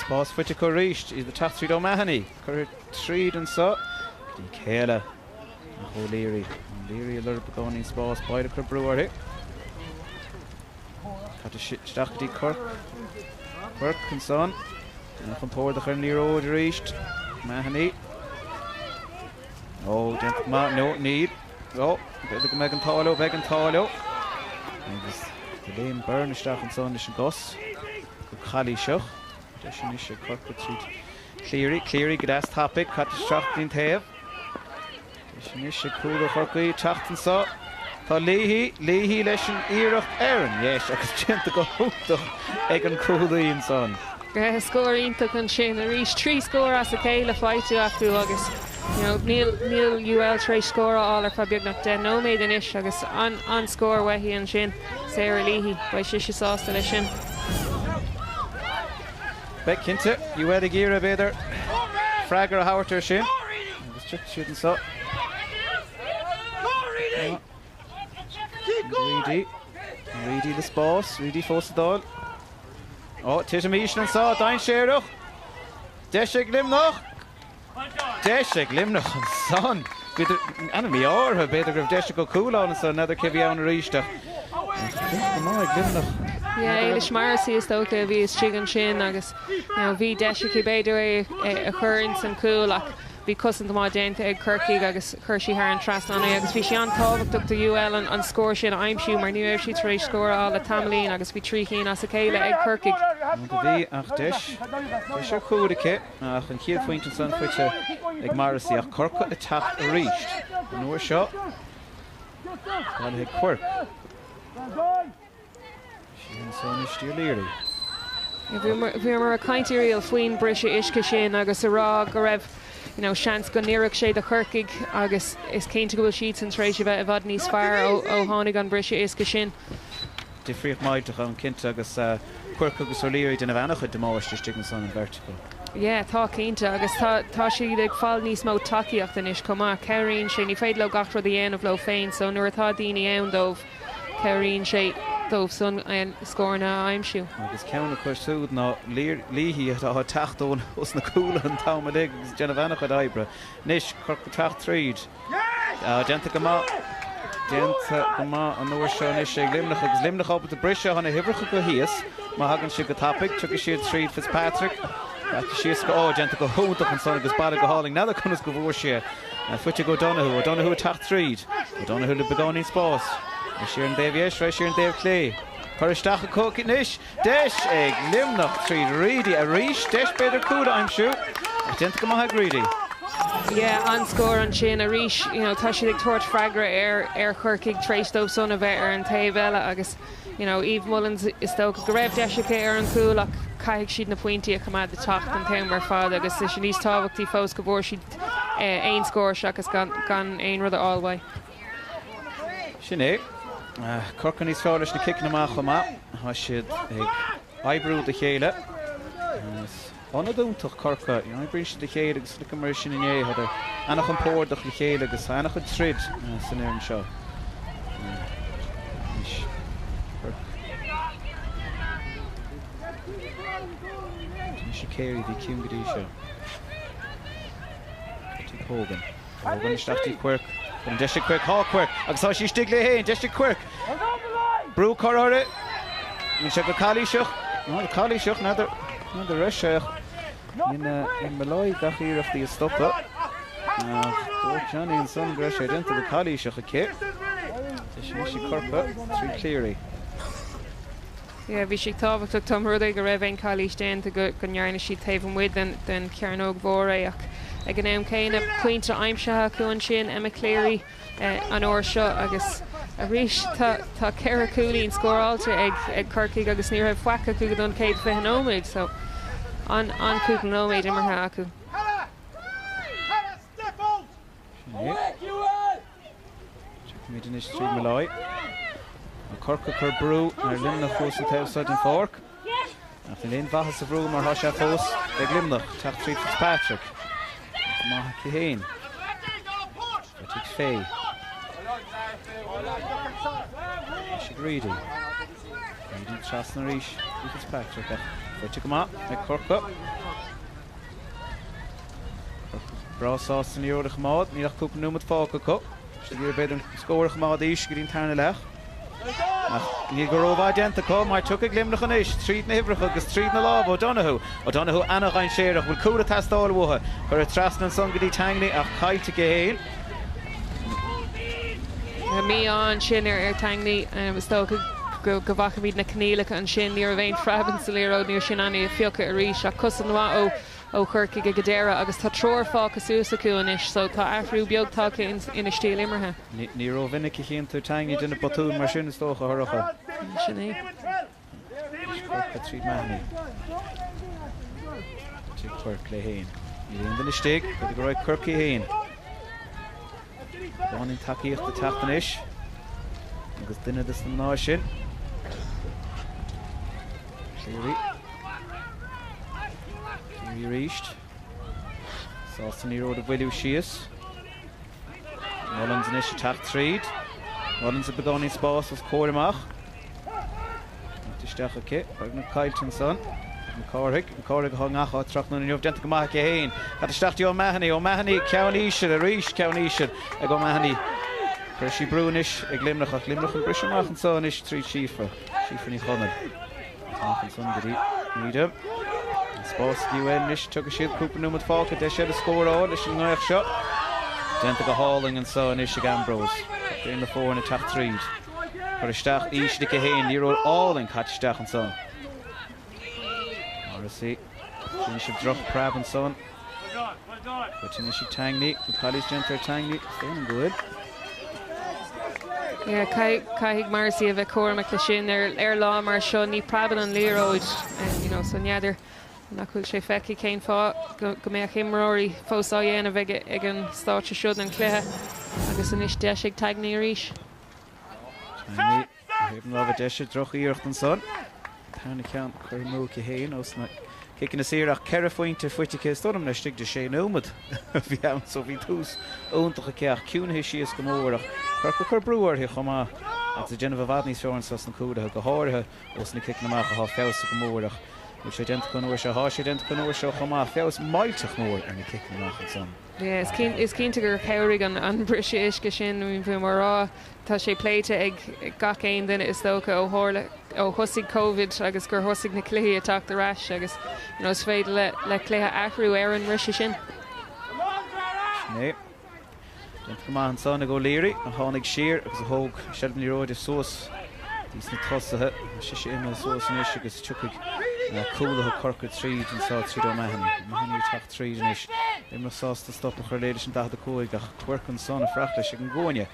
Spás faighte acu arís. Iad ag teacht tríd O'Mahony. Curtha tríd anso go dtí Céile ach O'Leary. O'Leary ag lorg beagáinín spás. Boyle ag cur brú uirthi. Caite isteach go dtí Quirke. Quirke ansan. An-chompordach ar an liathróid arís. O'Mahony. Ó, déanta go maith. No, níl. Ó, b'fhéidir go mbeidh an t-ádh leo, beidh an t-ádh leo. Agus do léim Byrne isteach ansan leis an gcos go calaoiseach. Deis anois ag Corcaigh tríd Cleary, Cleary go deas tapaidh, caite isteach go dtí'n taobh. Deis anois ag cúl Chorcaí teacht anso. Tá Leahy, Leahy leis an iarracht ar an dheis agus déanta go hiontach ag an cúlaí ansan. Scór iontach ansin arís. 3 scór as a chéile faighte acu agus you know níl níl UL tar éis scór a fháil ar feadh beagnach 10 nóiméad anois agus an-scór uaithi ansin, Sarah Leahy. Beidh sise sásta leis sin. Beidh cinnte. UL ag iarraidh, b'fhéidir, freagra a thabhairt air sin agus tiocfaidh siad anseo. Reidy. Reidy le spás. Reidy fós ag dul. Ó, titim íseal anseo. Dainséarach. Deis ag Luimneach. Deis ag Luimneach ansan. B'fhéidir, an-mhí-ádh orthu, b'fhéidir go raibh deis acu cúl ann ansan, n'fheadar cé bhí ann arís ach déanta go maith ag Luimneach. Yeah, Éilish Morrissey is dócha a bhí istigh ansin agus you know, bhí deis aici b'fhéidir é a chur ins an cúl ach Bhí cosaint mhaith déanta ag Corcaigh agus chuir sí thar an trasnán é agus bhí sé an-tábhachtach do UL an scór sin a aimsiú mar ní raibh siad tar éis scór a fháil le tamaillín agus bhí 3 chinn as a chéile ag Corcaigh. Do bhí ach deis, deis ar chúl aici ach an chéad phointe ansan faighte ag Morrissey ach Corcaigh ag teacht arís an uair seo. Bailithe ag Quirke. Siar anso anois dtí O'Leary. Bhíomar ag caint Irial faoin briseadh uisce sin agus a rá go raibh you know seans go n-oirfeadh sé do Chorcaigh agus is cinnte go bhfuil siadsan tar éis a bheith i bhfad níos fearr ó tháinig an briseadh uisce sin. Difríocht millteach ann cinnte agus Quirke agus O'Leary ag déanamh an-chuid damáiste istigh ansan an bheirt acu. Yeah, tá cinnte agus tá tá siad ag fáil níos mó tacaíocht anois chomh maith. Cabhraíonn sé, ní féidir leo gach rud a dhéanamh leo féin so nuair atá daoine ann dóibh, Cabhraíonn sé dóibh san scóranna a aimsiú. Agus ceann acu siúd ná Leahy atá ag teacht ós na cúla an t-am uilig agus ag déanamh an-chuid oibre. Anois, Corcaigh ag teacht tríd. Déanta go maith. Déanta go maith an uair seo anois ag Luimneach agus Luimneach ábalta briseadh. Tá na huimhreacha acu thíos. Má thagann siad go tapaidh, tiocfaidh siad tríd Fitzpatrick. Faighte síos go, ó, déanta go hiontach ansan agus bailithe go hálainn. N'fheadar conas go bhfuair sé Faighte ag O'Donoghue. O'Donoghue ag teacht tríd. O'Donoghue le beagáinín spáis. Rith siar an dtaobh dheis, rith siar an dtaobh clé. Cur isteach acu anois. Deis ag Luimneach tríd Reidy arís. Deis b'fhéidir cúl a aimsiú. Ach déanta go maith ag Reidy. Yeah, an-scór ansin arís. You know, tá siad ag tabhairt freagra ar ar Chorcaigh tar éis dóibh san a bheith ar an taobh eile agus you know, Eve Mullins, is dócha go raibh deis aici ar an chúl ach caithfidh siad na pointí a choimeád ag teacht an t-am ar fad agus tá sé níos tábhachtaí fós go bhfuair siad aon scór seachas gan aon rud a fháil uaidh. Sin é. Corcaigh níos fearr leis na ciceanna amach chomh maith. Tá siad ag oibriú le chéile. Is ionad iontach Corcaigh. Oibríonn siad le chéile agus chonaiceamar sin inné. Tá an-chompordach le chéile agus tá an-chuid troid san fhoireann seo. Anois, Quirke. Anois Carey, bhí ciúin go dtí seo. Go dtí Hogan. Hogan isteach dtí Quirke. An deis ag Quirke. Tá Quirke. Agus tá sí istigh léi féin. Deis ag Quirke. Brú curtha uirthi. Bhí sé go calaoiseach. Nó calaoiseach, n'fheadar n'fheadar raibh sé ach dhein Molloy gach iarracht í a stopadh. Ach dúirt Johnny ansan go raibh sé déanta go calaoiseach aici. Deis anois ag Corcaigh trí Cleary. Yeah, bhí sé tábhachtach dá mba rud é go raibh aon calaois déanta go go ndearna siad taobh amuigh den den chearnóg mhór é ach ag an am céanna pointe aimsithe acu ansin, Emma Cleary an uair seo agus arís tá tá 4 chúilín scóráilte ag ag Corcaigh agus ní raibh faic acu don chéad 20 nóiméad so an an cúpla nóiméad imeartha acu. Sin é. Tiocfaimid anois tríd Molloy. Tá Corcaigh ag cur brú ar Luimneach thuas an taobh seo den pháirc. Ach níl aon mhaitheas sa bhrú mar tá sé fós ag Luimneach teacht tríd Fitzpatrick. Maith aici féin. Tig Fay. Anois ag Reidy. Reidy trasna arís Fitzpatrick ach faighte go maith ag Corcaigh. Breá sásta an liathróid a choimeád, níl ach cúpla nóiméad fágtha acu. Tá siad ag iarraidh b'fhéidir an scór a choimeád arís go dtí an tarna leath. Ach níl go rómhaith déanta acu mar tiocfaidh Luimneach anois tríd na huimhreacha agus tríd na lámha O'Donoghue. O'Donoghue ana-dhainséarach, bhfuil cúl ag teastáil uathu. Curtha trasna ansan go dtí Tangney ach caillte aici féin. Mí-ádh ansin ar Tangney, is dócha. go bhfacaimid na coinníollacha ansin, ní raibh aon phreab sa liathróid, ní raibh sí in ann í a phiocadh arís ach cosaint mhaith ó Chorcaigh ag an deireadh agus tá triúr fágtha suas acu anois so tá athrú beag tagtha ina stíl imeartha. Ní rómhinic a chíonn tú Tangi ag déanamh botún mar sin is dócha, a Shorcha. Sin é. Anois Corcaigh tríd Mahony. Tig Quirke léi féin. Níl aon duine istigh. B'fhéidir go raghaidh Quirke í féin. Beagáinín tacaíochta ag teacht anois. Agus duine de na mná sin. Cleary. Cleary arís. Sásta an liathróid a mhoilliú síos. Mullins anois ag teacht tríd. Mullins ag beagáinín spás os comhair amach. Caite isteach aici. Beagnach caillte ansan. Mac Cárthaigh. Mac Cárthaigh atá i ngach áit tráthnóna inniu. Déanta go maith aici féin. Caite isteach dtí O'Mahony. O'Mahony ceann íseal arís. Ceann íseal ag O'Mahony. Cuirfidh sí brú anois ag Luimneach ach Luimneach an briseadh amach anseo anois tríd Síofra. Síofra Ní Chonaill. Amach ansan go dtí Needham. An spás ag UL anois, tiocfaidh siad, cúpla nóiméad fágtha, deis eile scóráil leis an ngaoth seo. Déanta go hálainn anseo anois ag Ambrose. Captaen na foirne ag teacht tríd. Cur isteach íseal aici féin, liathróid álainn caite isteach ansan. Morrissey. Rinne sí droch-phreab ansan. Caite anois ag Tangney. An calaois déanta ar Tangney. Is dóigh liom go bhfuil. Yeah, caithfidh Morrissey a bheith cúramach le sin ar lá mar seo. Ní preabann an liathróid, you know, so n'fheadar nach bhfuil sé feicthe cén fáth go mbeadh imreoirí fós á dhéanamh ag an stáitse seo den chluiche. Agus anois deis ag Tangney arís. Tangney. Thaobh na láimhe deise, droch-iarracht ansan. Tarna ceann curtha amú aici féin ós na ciceanna saora ach 4 phointe faighte aici is dóigh liom laistigh de 6 nóiméad a bhí ann so bhí tús iontach aici ach ciúnaithe síos go mór ach Corcaigh ag cur brú uirthi chomh maith agus ag déanamh i bhfad níos fearr anso sna cúlaithe, go háirithe ós na ciceanna amach atá feabhsaithe go mór ach níl sé déanta acu an uair seo. Tá sé déanta acu an uair seo chomh maith, feabhas millteach mór ar na ciceanna amach ansan. Yeah, is cinnte gur chabhraigh an briseadh uisce sin, bhí mé a rá. Tá sé pléite ag gach aon duine is dócha ó tharla, ó thosaigh Covid agus gur thosaigh na cluichí ag teacht ar ais agus you know is féidir le le cluiche athrú ar an mbriseadh sin. Sin é. Déanta go maith ansan ag O'Leary a tháinig siar agus a thóg seilbh na liathróide suas dtí sna tosaithe. Tá sise imithe suas anois agus tiocfaidh cúlaithe Chorcaí tríd anseo tríd O'Mahony. O'Mahony ag teacht tríd anois. Luimneach sásta stop a chur léi leis an 45 ach Quirke ansan ag fuireacht leis ag an gcúinne.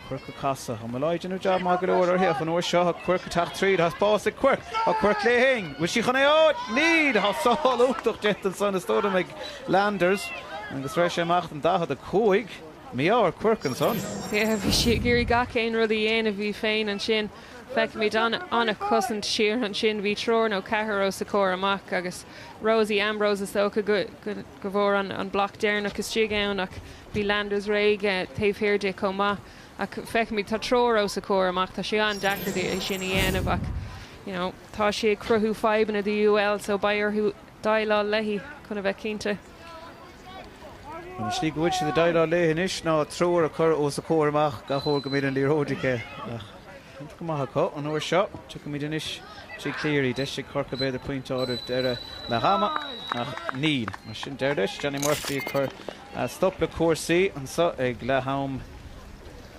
Quirke ag casadh. Tá Molloy ag déanamh jab maith go leor uirthi ach an uair seo tá Quirke ag teacht tríd. Tá spás ag Quirke. Tá Quirke léi féin. Bhfuil sí chun é a fháil? Níl! Tá sábháil iontach déanta ansan is dóigh liom ag Landers agus rith sé amach don 45. Mí-ádh ar Quirke ansan. Yeah, bhí sí ag iarraidh gach aon rud a dhéanamh í féin ansin. Feicimid an-chosaint siar ansin. Bhí triúr nó ceathrar os a comhair amach agus Rosie Ambrose is dócha go bhfuair an bloc deireanach istigh ann ach Bhí Landers réidh taobh thiar di chomh maith ach feicimid, tá triúr os a comhair amach, tá sé an-deacair di é sin a dhéanamh ach you know tá sí ag cruthú fadhbanna do UL so beidh orthu déileáil léi chun a bheith cinnte. An slí go bhfuil siad ag déileáil léi anois ná triúr a chur os a comhair amach gach uair go mbíonn an liathróid aici ach déanta go maith acu an uair seo. Tiocfaimid anois trí Cleary, deis ag Corcaigh b'fhéidir pointe a fháil roimh deireadh leath ama ach níl. Mar sin deireadh leis, Johnny Murphy ag cur Stop le cúrsaí anseo ag leath am.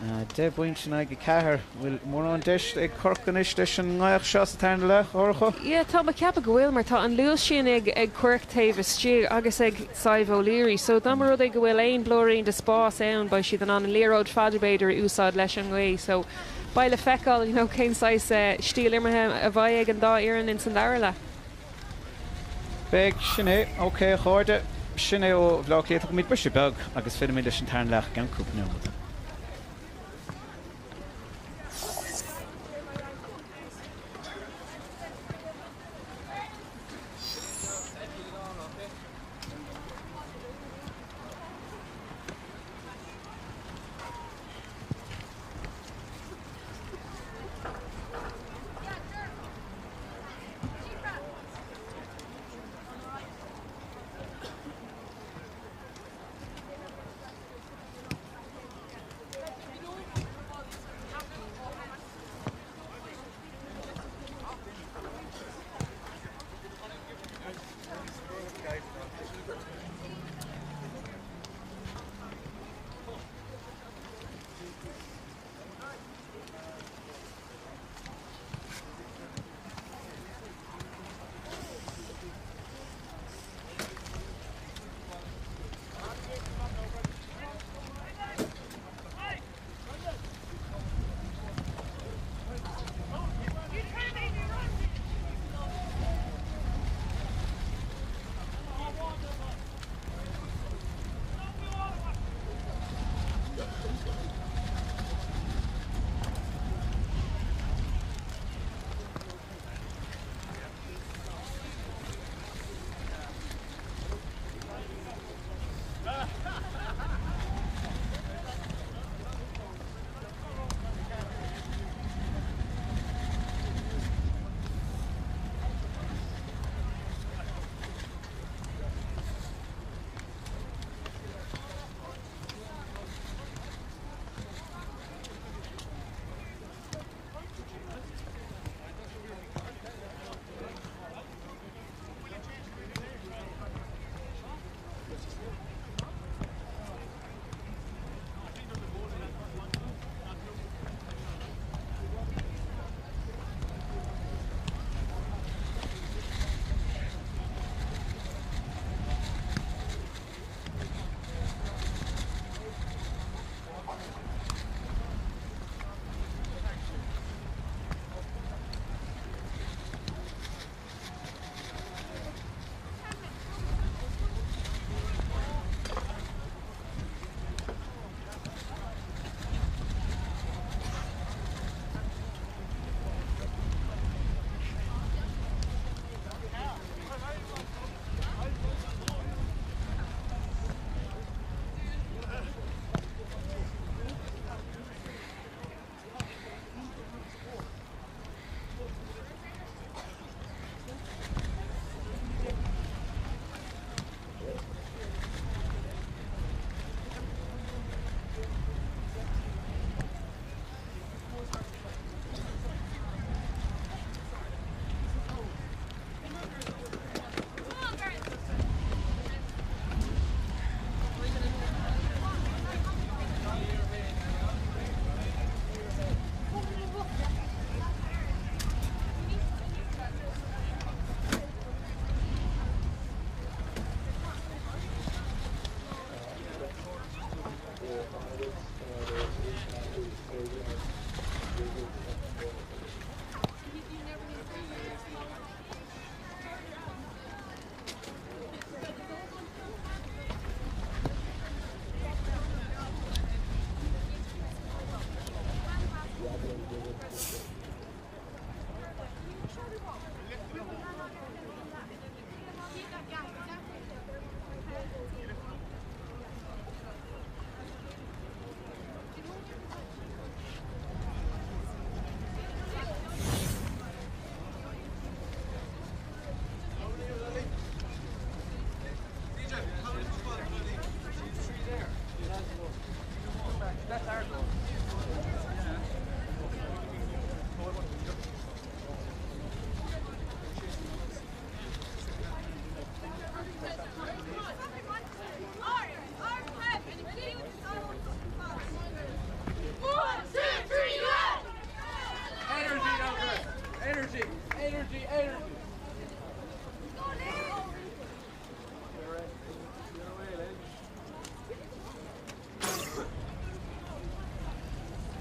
10 bpointe in aghaidh 4. Bhfuil mórán deis ag Corcaigh anois leis an ngaoth seo sa tarna leath, a Shorcha? Yeah, tá mé ag ceapadh go bhfuil mar tá an luas sin ag ag Quirke taobh istigh agus ag Sadhbh O'Leary so dá mba rud é go bhfuil aon blúirín de spás ann beidh siad in ann an liathróid fada b'fhéidir a úsáid leis an ngaoth so beidh le feiceáil you know cén saghas stíl imeartha a bheidh ag an dá fhoireann ins an dara leath. Beidh, sin é. Ok, a chairde, sin é ó Bhaile Átha Cliath. Tógfaimid briseadh beag agus fillfimid leis an tarna leath i gceann cúpla nóiméad.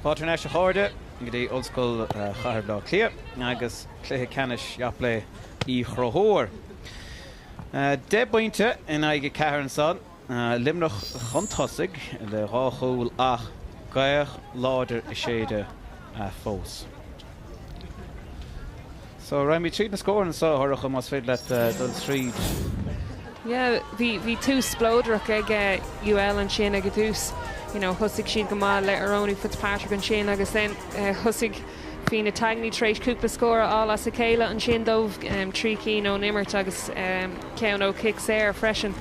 Fáilte thar n-ais a chairde go dtí Ollscoil Chathair Bhaile Átha Cliath agus cluiche ceannais Japlé Uí Chonchúir. 10 bpointe in aghaidh 4 ansan. Luimneach chun tosaigh le dhá chúl ach gaoth láidir ag séideadh fós. So, raghaimid tríd na scóranna anseo, a Shorcha, más féidir leat dul tríd. Yeah, bhí, bhí tús spleodrach ag UL ansin ag an tús. You know, thosaigh siad go maith le Aronie Fitzpatrick ansin agus then thosaigh Fiona Tangney tar éis cúpla scór a fháil as a chéile ansin dóibh, 3 cinn ón imirt agus ceann ó chic saor freisin.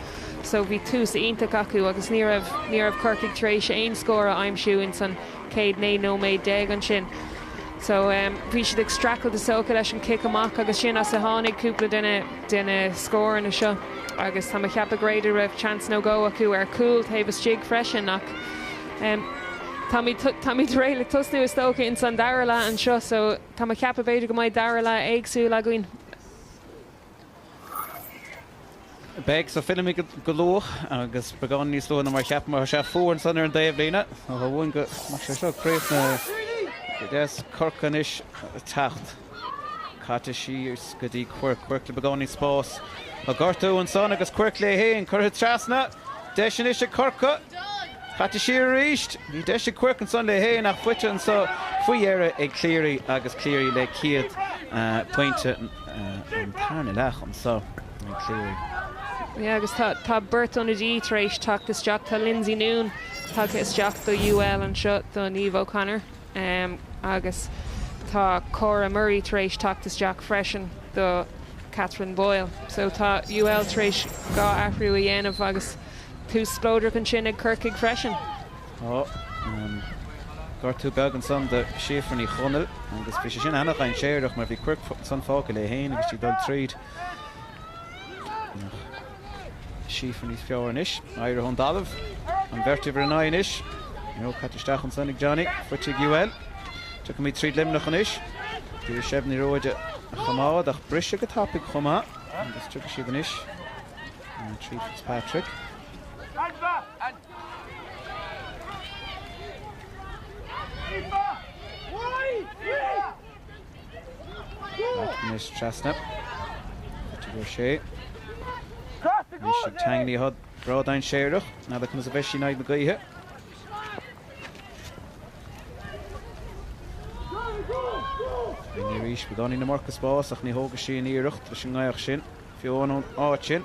So bhí tús iontach acu agus ní raibh, ní raibh Corcaigh tar éis aon scór a aimsiú ins an chéad 19 nóiméad ansin. So bhí siad ag streachailt is dócha leis an cic amach agus sin as a tháinig cúpla de na de na scóranna seo agus tá mé ag ceapadh go b'fhéidir raibh chance nó dhó acu ar chúl taobh istigh freisin ach táimid táimid réidh le tosnú is dócha ins an dara leath anseo so tá mé ag ceapadh b'fhéidir go mbeidh dara leath éagsúil againn. Beidh, so fillfimid go luath agus beagán níos luaithe ná mar a cheapamar. Tá sé fuar ansan ar an dtaobhlíne. Ní hamháin go mbeadh sé seo críochnaithe go deas. Corcaigh anois ag teacht. Caite síos go dtí Quirke. Quirke le beagáinín spáis. Tá gortú ansan agus Quirke léi féin curtha trasna. Deis anois ag Corcaigh. Caite siar arís. Bhí deis ag Quirke ansan léi féin ach faighte anso faoi dheireadh ag Cleary agus Cleary le céad pointe an tarna leath anso ag Cleary. Yeah agus tá tá beirt ionadaí tar éis teacht isteach. Tá Lindsay Noone tagtha isteach do UL anseo do Niamh O'Connor agus tá Cora Murray tar éis teacht isteach freisin do Catherine Boyle. So tá UL tar éis dhá athrú a dhéanamh agus Tús spleodrach ansin ag Corcaigh freisin. Tá gortú beag ansan do Shíofra Ní Chonaill agus bhí sé sin ana-dhainséarach mar bhí Quirke ansan fágtha léi féin agus í ag dul tríd. Ach Síofra níos fearr anois. Éirithe ón dtalamh. An bheirt uimhir 9 anois. Caite isteach ansan ag Johnny. Faighte ag UL. Tiocfaimid tríd Luimneach anois. D'iarraidh seilbh na liathróide a choimeád ach briseadh go tapaidh chomh maith agus tiocfaidh siad anois. Trí Fitzpatrick. Anois trasna. O'Shea. Anois ag Tangney atá breá dainséarach. N'fheadar conas a bheidh sí in aghaidh na gaoithe. Tangney arís, beagáinín iomarca spás ach ní thógfaidh sí an iarracht leis an ngaoth sin. Fiú ón áit sin.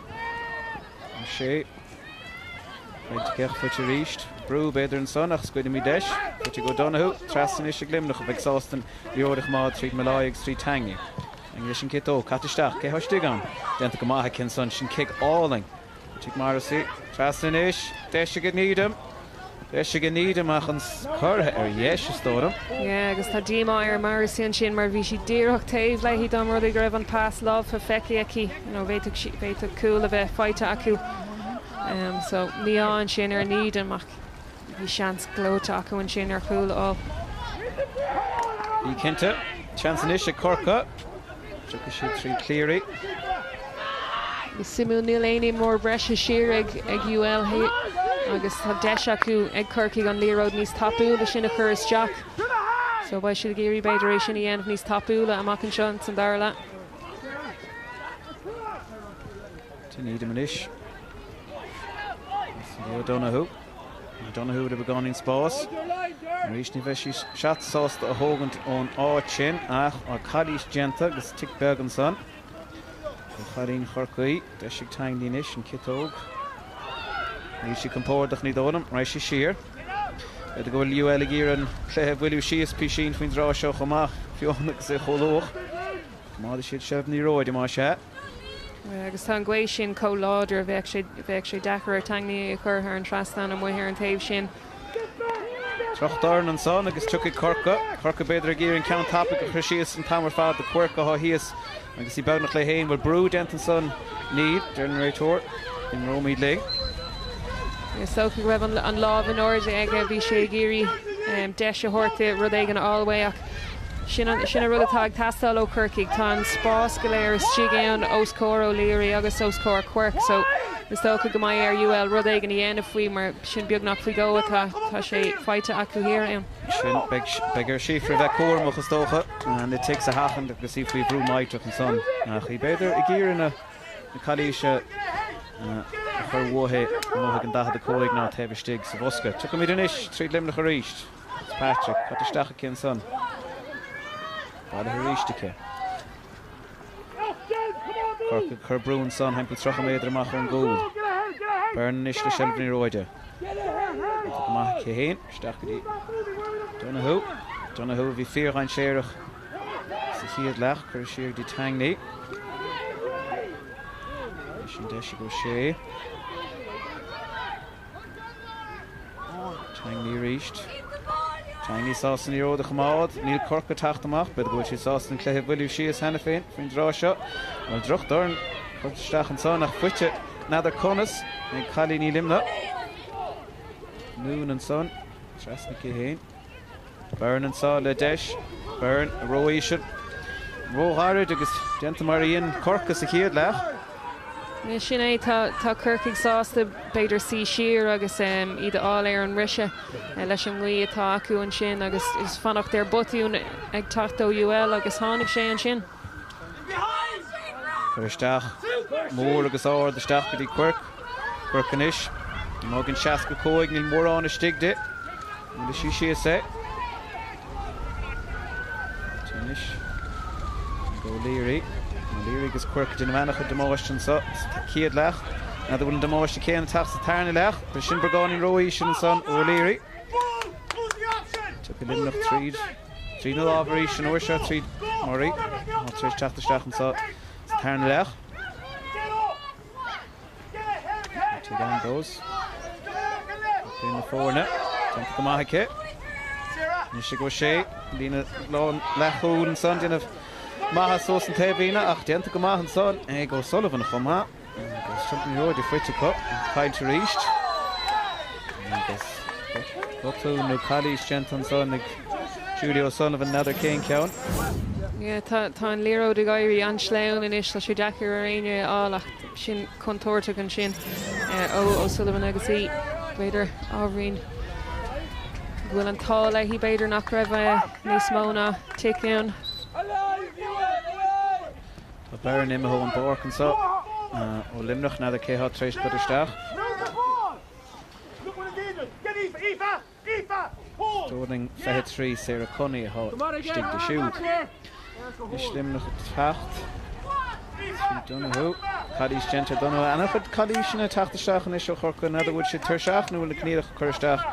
O'Shea. Caithfidh faighte arís. Brú b'fhéidir ansan ach scaoilfimid leis. Faighte ag O'Donoghue. Trasna anois ag Luimneach a bheidh sásta an liathróid a choimeád tríd Molloy agus tríd Tangney. Tangney leis an gciotóg. Caite isteach. Cé thá istigh ann? Déanta go maith aici ansan. Sin cic álainn. Faighte ag Morrissey. Trasna anois. Deis ag Needham. Deis ag Needham ach an curtha ar dheis is dóigh liom. Yeah agus tá díomá ar Morrissey ansin mar bhí sí díreach taobh léi dá mba rud é go raibh an pas láimhe feicthe aici. You know bhféadfadh sí, bhféadfadh cúl a bheith faighte acu. Um, so mí-ádh ansin ar Needham ach bhí seans gleoite acu ansin ar chúl a fháil. Bhí cinnte. Seans anois ag Corcaigh. Tiocfaidh siad trí Cleary. Is suimiúil, níl aon imreoir breise siar ag UL agus tá deis acu ag Corcaigh an liathróid níos tapúla sin a chur isteach. So beidh siad ag iarraidh b'fhéidir é sin a dhéanamh níos tapúla amach anseo san dara leath. Needham anois. O'Donoghue. O'Donoghue le beagáinín spáis. Arís ní bheidh sí sásta a thógaint ón áit sin ach tá calaois déanta agus tic beag ansan ó chailín Chorcaí. Deis ag Tangney anois an ciotóg. Níl sí compordach ní dóigh liom. Raghaidh sí siar. B'fhéidir go bhfuil UL ag iarraidh an cluiche a mhoilliú síos písín faoin dtráth seo chomh maith, Fiona agus é chomh luath. Coimeádfaidh siad seilbh na liathróide más ea. Agus tá an ghaoth sin chomh láidir, bheadh sé, bheadh sé deacair ar Tangney é a chur thar an trasnán amuigh ar an taobh sin. Drochdoirn ansan agus tiocfaidh Corcaigh. Corcaigh b'fhéidir ag iarraidh an ceann tapaidh a chur síos an t-am ar fad do Quirke atá thíos agus í beagnach léi féin. Bhfuil brú déanta ansan? Níl, deir an réiteoir. Imreoimid linn. Is dócha go raibh an lámh in airde aige, bhí sé ag iarraidh deis a thabhairt di rud éigin a fháil uaidh ach sin an sin an rud atá ag teastáil ó Chorcaigh. Tá an spás go léir istigh ann os comhair O'Leary agus os comhair Quirke so. Is dócha go mbeidh ar UL rud éigin a dhéanamh faoi mar sin beagnach faoi dhó atá tá sé faighte acu thiar ann. Sin, beidh, beidh ar Síofra a bheith cúramach is dócha, na tics a sheachaint agus í faoi bhrú millteach ansan. Ach í b'fhéidir ag iarraidh na, na calaoise a chur uaithi amuigh ag an 45 ná taobh istigh sa bhosca. Tiocfaimid anois tríd Luimneach arís. Fitzpatrick, caite isteach aici ansan. Bailithe arís aici. Corcaigh ag cur brú ansan thimpeall 30 méadar amach ón gcúl. Byrne anois le seilbh na liathróide. Déanta go maith aici féin. Isteach go dtí Donoghue. Donoghue a bhí fíordhainséarach sa chéad leath. Curtha siar go dtí Tangney. Anois an deis ag O'Shea. Tangney arís. Tangney sásta an liathróid a choimeád. Níl Corcaigh ag teacht amach. B'fhéidir go bhfuil siad sásta an cluiche a mhoilliú síos cheana féin faoin dtráth seo. Bhuel, drochdhorn curtha isteach ansan ach faighte n'fheadar conas ag cailíní Luimneach. Noone ansan, trasna aici féin. Byrne anseo le deis. Byrne ró-íseal, róghairid agus déanta mar a dhein Corcaigh sa chéad leath. Sin é, tá Corcaigh sásta b'fhéidir suí siar agus iad a fháil ar an mbriseadh leis an ngaoth atá acu ansin agus fanacht ar botún ag teacht ó UL agus tháinig sé ansin. Cur isteach mór agus ard isteach go dtí Quirke. Quirke anois. Amuigh ag an 65, níl mórán istigh di. Buailfidh sí síos é. Anois ag O'Leary. O'Leary agus Quirke ag déanamh an-chuid damáiste anseo sa chéad leath. N'fheadar an bhfuil an damáiste céanna ag teacht sa tarna leath. B'shin beagáinín ró-íseal ansan ó O'Leary. Tiocfaidh Luimneach tríd. Tríd na lámha arís an uair seo tríd Murray. Atá tar éis teacht isteach anseo sa tarna leath. Tig Ambrose. Captaen na foirne. Déanta go maith aici. Anois ag O'Shea. Líne lán leathchúil ansan. Déanamh maithe suas an taobhlíne ach déanta go maith ansan ag O'Sullivan chomh maith. Agus seilbh na liathróide faighte acu. Caillte arís. Agus botún nó calaois déanta ansan ag Julie O'Sullivan n'fheadar cén ceann. Yeah, tá tá an liathróid ag éirí an-sleamhain anois, tá sé deacair ar éinne é a fháil ach sin contúirteach ansin ó O'Sullivan agus í, b'fhéidir, ábhairín go bhfuil an t-ádh léi, b'fhéidir nach raibh níos mó ná tic ann. Tá Byrne imithe ón bpáirc anseo ó Luimneach, n'fheadar cé atá tar éis dul isteach. Stóirling 23, Sarah Cunney atá istigh di siúd. Anois Luimneach ag teacht trí Donoghue. Calaois déanta ar Donoghue. An-chuid calaoiseanna ag teacht isteach anois ó Chorcaigh. N'fheadar bhfuil siad tuirseach nó bhfuil na coinníollacha ag cur isteach.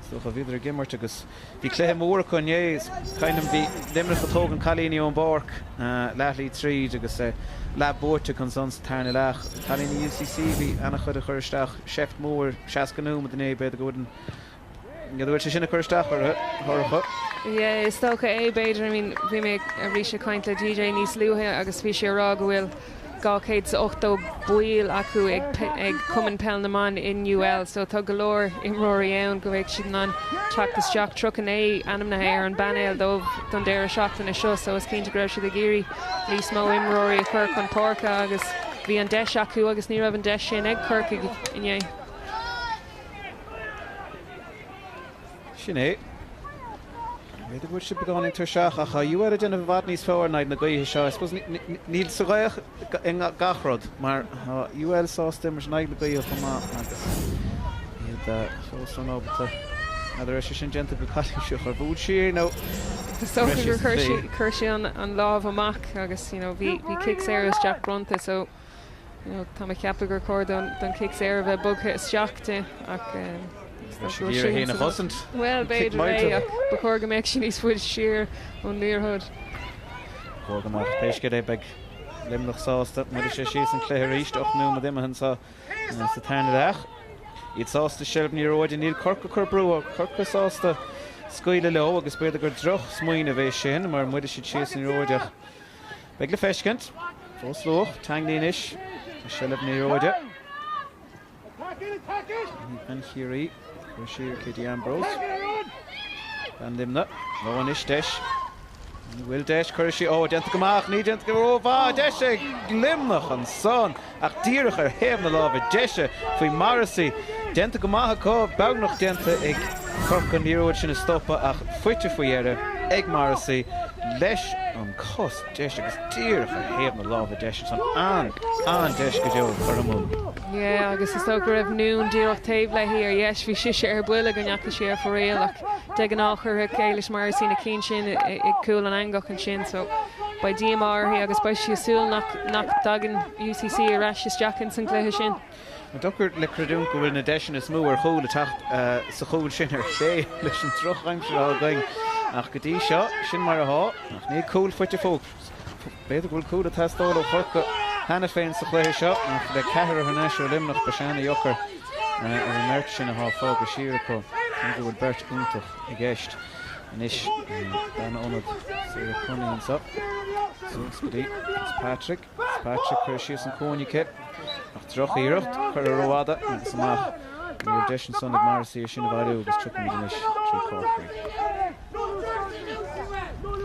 Is dócha bhíodar ag imirt agus bhí cluiche mór acu inné. Is cuimhin liom bhí Luimneach ag tógaint cailíní ón bpáirc leathlae tríd agus leath buaite acu ansan sa tarna leath. Cailíní UCC bhí an-chuid ag cur isteach. Seift mhór 60 nóiméad inné b'fhéidir go bhfuil an Ní bhfuil sé sin ag cur isteach orthu. Yeah, is dócha é, b'fhéidir. I mean, bhí mé arís ag caint le DJ níos luaithe agus bhí sé ag rá go bhfuil 280 baill acu ag ag Cumann Peil na mBan in UL, so tá go leor imreoirí ann go mbeidh siad in ann teacht isteach. 39 ainmnithe ar an bpainéal dóibh don deireadh seachtaine seo, so is cinnte go raibh siad ag iarraidh níos mó imreoirí a chur chun páirce agus bhí an deis acu agus ní raibh an deis sin ag Corcaigh inné. Sin é. B'fhéidir go bhfuil siad beagáinín tuirseach ach tá UL ag déanamh i bhfad níos fearr in aghaidh na gaoithe seo. I suppose níl sa ghaoth i ngach rud mar tá UL sásta imirt in aghaidh na gaoithe chomh maith agus iad fós an-ábalta. N'fheadar raibh sé sin déanta go calaoiseach ar bhuail sí é nó Is dócha gur chuir sí an lámh amach agus you know bhí cic saor isteach bronnta so You know, tá mé ag ceapadh gur chóir don don cic saor a bheith bogtha isteach di ach is dócha go bhfuil sí ina chosaint. Bhuel, b'fhéidir é ach ba chóir go mbeadh sí níos faide siar ón liathróid. Chóir go mbeadh. Pé scéal é beidh Luimneach sásta. Moillfidh sé síos an cluiche arís, 8 nóiméad imithe anseo sa tarna leath. Iad sásta seilbh na liathróide, níl Corcaigh ag cur brú orthu, Corcaigh sásta scaoileadh leo agus b'fhéidir gur droch-smaoineamh é sin mar moillfidh siad síos an liathróid ach Beidh le feiscint. Fós luath. Tangney anois i seilbh na liathróide. Bean Chiarraí. Cuir siar Katie Ambrose. Bean Luimneach. Leo anois deis. An bhfuil deis curtha sí? Ó, déanta go maith, ní déanta go rómhaith. Deis ag Luimneach ansan ach díreach ar thaobh na láimhe deise faoi Morrissey. Déanta go maith acu, beagnach déanta ag Corcaigh an liathróid sin a stopadh ach faighte faoi dheireadh ag Morrissey leis an cos deis agus díreach ar thaobh na láimhe deise ansan. An, an-deis go deo curtha amú. Yeah, agus is dócha go raibh Noone díreach taobh léi ar dheis, bhí sise ar buile go ndeachaigh sí ar fóraoil ach De ghnáth chuirfeadh Éilis Morrissey na cinn sin i gcúl an eangach ansin so beidh díomá uirthi agus beidh sí ag súil nach nach dtagann UCC ar ais isteach ins an gcluiche sin. Deacair le creidiúint go bhfuil na deiseanna is mó ar chúl ag teacht sa chúl sin ar chlé leis an drochaimsir atá againn ach go dtí seo sin mar atá ach níl cúl faighte fós. B'fhéidir go bhfuil cúl ag teastáil ó Chorcaigh cheana féin sa chluiche seo ach le ceathrar thar n-ais ó Luimneach beidh sé ana-dheacair ar an mbeirt sin atá fágtha siar acu. Cé go bhfuil beirt iontach i gceist anois, bean ionad Sarah Cooney anseo suas go dtí Fitzpatrick. Fitzpatrick curtha síos an cúinne aici ach drochiarracht curtha rófhada agus amach. Ní raibh deis ansan ag Morrissey é sin a bhailiú agus tiocfaimid anois trí Corkery.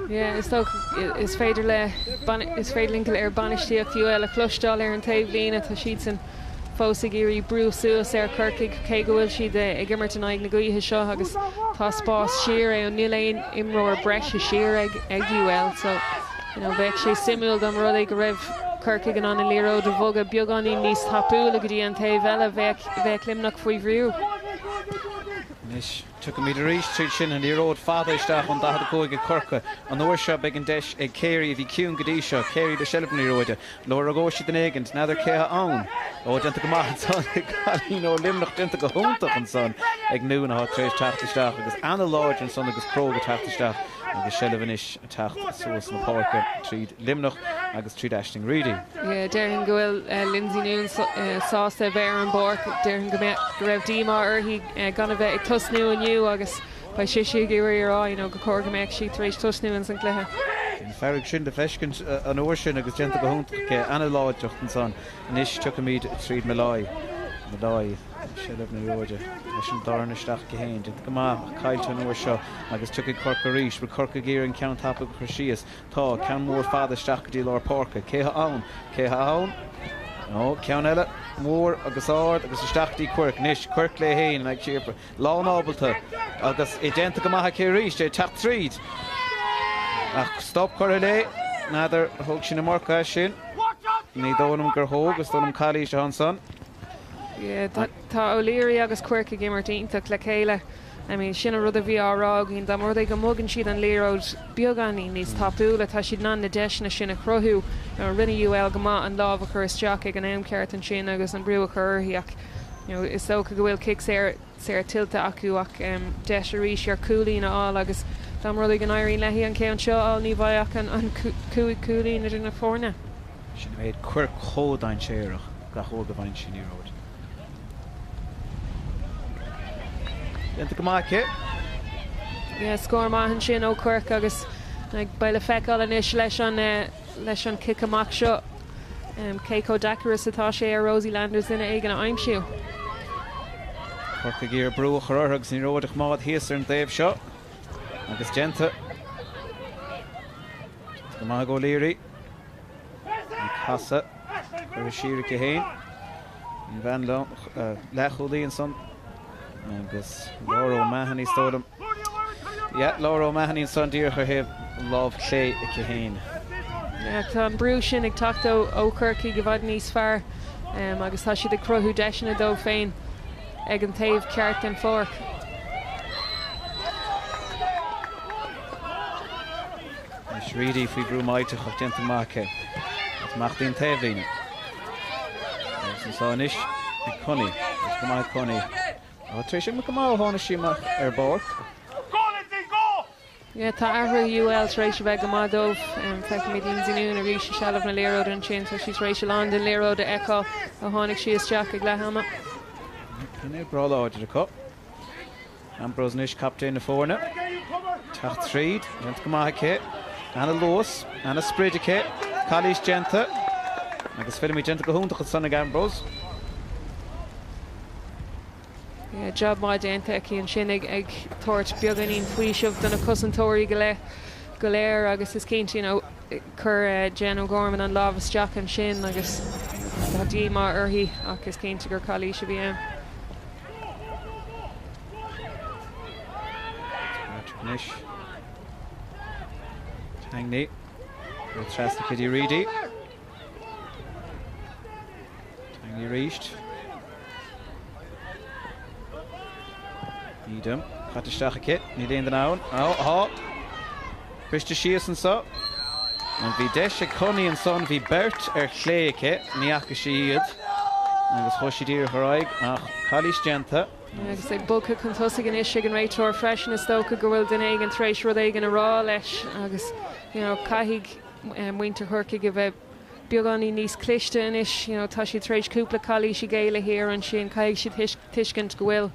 Yeah, is dócha is féidir le is féidir linn go léir bainistíocht UL a chloisteáil ar an taobhlíne. Tá siadsan fós ag iarraidh brú suas ar Chorcaigh cé go bhfuil siad ag imirt in aghaidh na gaoithe seo agus tá spás siar ann. Níl aon imreoir breise siar ag ag UL so you know, bheadh sé suimiúil dá mba rud é go raibh Corcaigh in ann an liathróid a bhogadh beagáinín níos tapúla go dtí an taobh eile, bheadh bheadh Luimneach faoi bhrú. Anois. Tiocfaimid arís tríd sin, an liathróid fada isteach ón 45 ag Corcaigh. An uair seo beidh an deis ag Carey a bhí ciúin go dtí seo. Carey le seilbh na liathróide. Lorgóidh sí duine éigin. N'fheadar cé atá ann. Ó, déanta go maith ansan ag cailín ó Luimneach. Déanta go hiontach ansan ag Noone atá tar éis teacht isteach agus ana-láidir ansan agus cróga ag teacht isteach agus seilbh anois ag teacht suas na páirce tríd Luimneach agus tríd Aisling Reidy. Yeah, déarfainn go bhfuil Lindsay Noone sásta a bheith ar an bpáirc. Déarfainn go mbeadh, go raibh díomá uirthi gan a bheith ag tosnú inniu agus beidh sise ag iarraidh a rá you know gur chóir go mbeadh sí tar éis tosnú ins an gcluiche. Bhí an fearg sin le feiscint an uair sin agus déanta go hiontach aici. Ana-láidreacht ansan. Anois tiocfaimid tríd Molloy. Molloy, seilbh na liathróide leis an dorn isteach aici féin. Déanta go maith ach caillte an uair seo agus tiocfaidh Corcaigh arís. Bhfuil Corcaigh ag iarraidh an ceann tapaidh a chur síos? Tá. Ceann mór fada isteach go dtí lár páirce. Cé thá ann? Cé thá ann? Ó, ceann eile mór agus ard agus isteach go dtí Quirke. Anois, Quirke léi féin in aghaidh Chiapra. Lán ábalta agus é déanta go maith aici arís, é ag teacht tríd. Ach stop curtha léi. N'fheadar ar thóg sí an iomarca as sin. Ní dóigh liom gur thóg, is dóigh liom calaois atá ansan. Yeah, tá O'Leary agus Quirke ag imirt iontach le chéile. I mean, sin an rud a bhí á rá againn, dá mba rud é go mbogann siad an liathróid beagáinín níos tapúla, tá siad in ann na deiseanna sin a chruthú. You know, rinne UL go maith an lámh a chur isteach ag an am ceart ansin agus an brú a chur uirthi ach you know, is dócha go bhfuil cic saor, saor tuillte acu ach um, deis arís ar chúilín a fháil agus dá mba rud é go n-éiríonn léi an ceann seo a fháil ní bheidh ach an, an chúig chúilín idir na foirne. Sin an méid Quirke chomh dainséarach gach uair go bhfaigheann sí an liathróid. Déanta go maith aici. Yeah, scór maith ansin ó Quirke agus beidh le feiceáil anois leis an leis an cic amach seo cé chomh deacair is atá sé ar Rosie Landers duine éigin a aimsiú. Corcaigh ag iarraidh brú a chur orthu agus an liathróid á coimeád thíos ar an dtaobh seo agus déanta. Déanta go maith ag O'Leary. An casadh curtha siar aici féin. An bhean leathchúlaí ansan agus Laura O'Mahony is dóigh liom. Yeah, Laura O'Mahony ansan díreach ar thaobh lámh chlé aici féin. Yeah, tá an brú sin ag teacht ó ó Chorcaigh i bhfad níos fearr agus tá siad ag cruthú deiseanna dóibh féin ag an taobh ceart den pháirc. Anois Reidy faoi bhrú millteach ach déanta maith aici. Agus amach dtí an taobhlíne. Agus anseo anois ag Cooney. Agus go maith ag Cooney. Tá tar éis imirt go maith ó tháinig sí amach ar an bpáirc. Yeah, tá athrú UL tar éis a bheith go maith dóibh. Feicimid Lindsay Noone arís i seilbh na liathróide ansin. Tá sí tar éis a lán den liathróid a fheiceáil ó tháinig sí isteach ag leath ama. Painéal breá láidir acu. Ambrose anois, captaen na foirne. Teacht tríd, déanta go maith aici. Ana luas, ana sprid aici. Calaois déanta. Agus fillimid déanta go hiontach ansan ag Ambrose. Yeah, job maith déanta aici ansin ag, ag tabhairt beagáinín faoiseamh do na cosantóirí go léir. go léir agus is cinnte you know chuir Jen O'Gorman an lámh isteach ansin agus tá díomá uirthi ach is cinnte gur calaois a bhí ann. Anois Tangney trasna Kitty Reidy. Tangney arís. Needham caite isteach aici. Níl aon duine ann. Á, tá. Briste síos anseo. An bhí deis ag Connie ansan, bhí beirt ar chlé aici, ní fhaca sí iad agus chuaigh sí díreach ar aghaidh ach calaois déanta. Agus é bogtha chun tosaigh anois ag an réiteoir freisin, is dócha go bhfuil duine éigin tar éis rud éigin a rá leis agus you know caithfidh muintir Chorcaigh a bheith beagáinín níos cliste anois. You know tá siad tar éis cúpla calaois a ghéilleadh thiar ansin, caithfidh siad tuiscint go bhfuil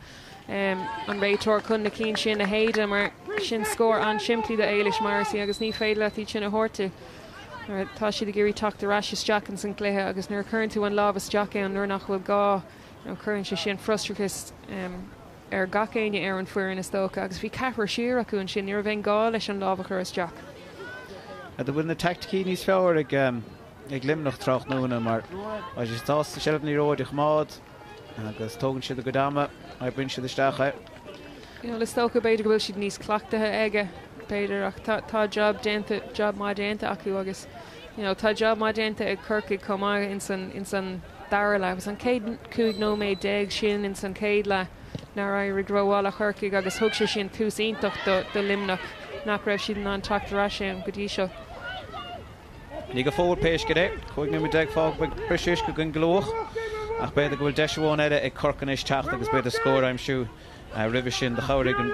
an réiteoir chun na cinn sin a shéideadh mar sin scór an-simplí do Éilis Morrissey agus ní féidir leat iad sin a thabhairt di mar tá siad ag iarraidh teacht ar ais isteach ins an gcluiche agus nuair a chuireann tú an lámh isteach ann nuair nach bhfuil gá you know cuireann sé sin frustrachas ar gach éinne ar an foireann is dócha agus bhí ceathrar siar acu ansin ní raibh aon gá leis an lámh a chur isteach. An bhfuil na teaicticí níos fearr ag ag Luimneach tráthnóna mar tá siad sásta seilbh na liathróide a choimeád agus tógann siad a gcuid ama, oibríonn siad isteach é. You know, is dócha b'fhéidir go bhfuil siad níos cleachtaithe aige b'fhéidir ach tá tá job déanta job maith déanta acu agus you know, tá job maith déanta ag Corcaigh chomh maith ins an ins an dara leath. Agus an chéad 15 nóiméad sin ins an chéad leath nár éirigh rómhaith le Corcaigh agus thug sé sin tús iontach do do Luimneach nach raibh siad in ann teacht ar ais ann go dtí seo. Ní go fóill pé scéal é, 15 nóiméad fágtha beidh briseadh uisce againn go luath ach b'fhéidir go bhfuil deis amháin eile ag Corcaigh anois teacht agus b'fhéidir scór a aimsiú roimhe sin. Do chabhraigh an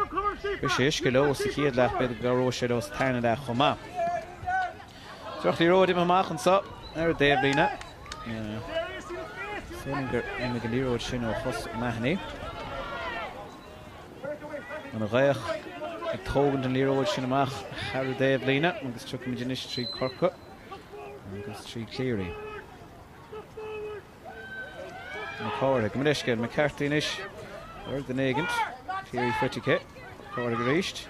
briseadh uisce leo sa chéad leath, b'fhéidir go gcabhróidh sé leo sa tarna leath chomh maith. Drochliathróid imithe amach anseo ar an dtaobhlíne. Sílim gur imigh an liathróid sin ó chos Mahony. An ghaoth ag tógaint an liathróid sin amach thar an dtaobhlíne agus tiocfaimid anois trí Corcaigh agus trí Cleary. Mac Cárthaigh, gabh mo leithscéal, McCarthy anois ar duine éigint. Cleary faighte aici. Cárthaigh arís.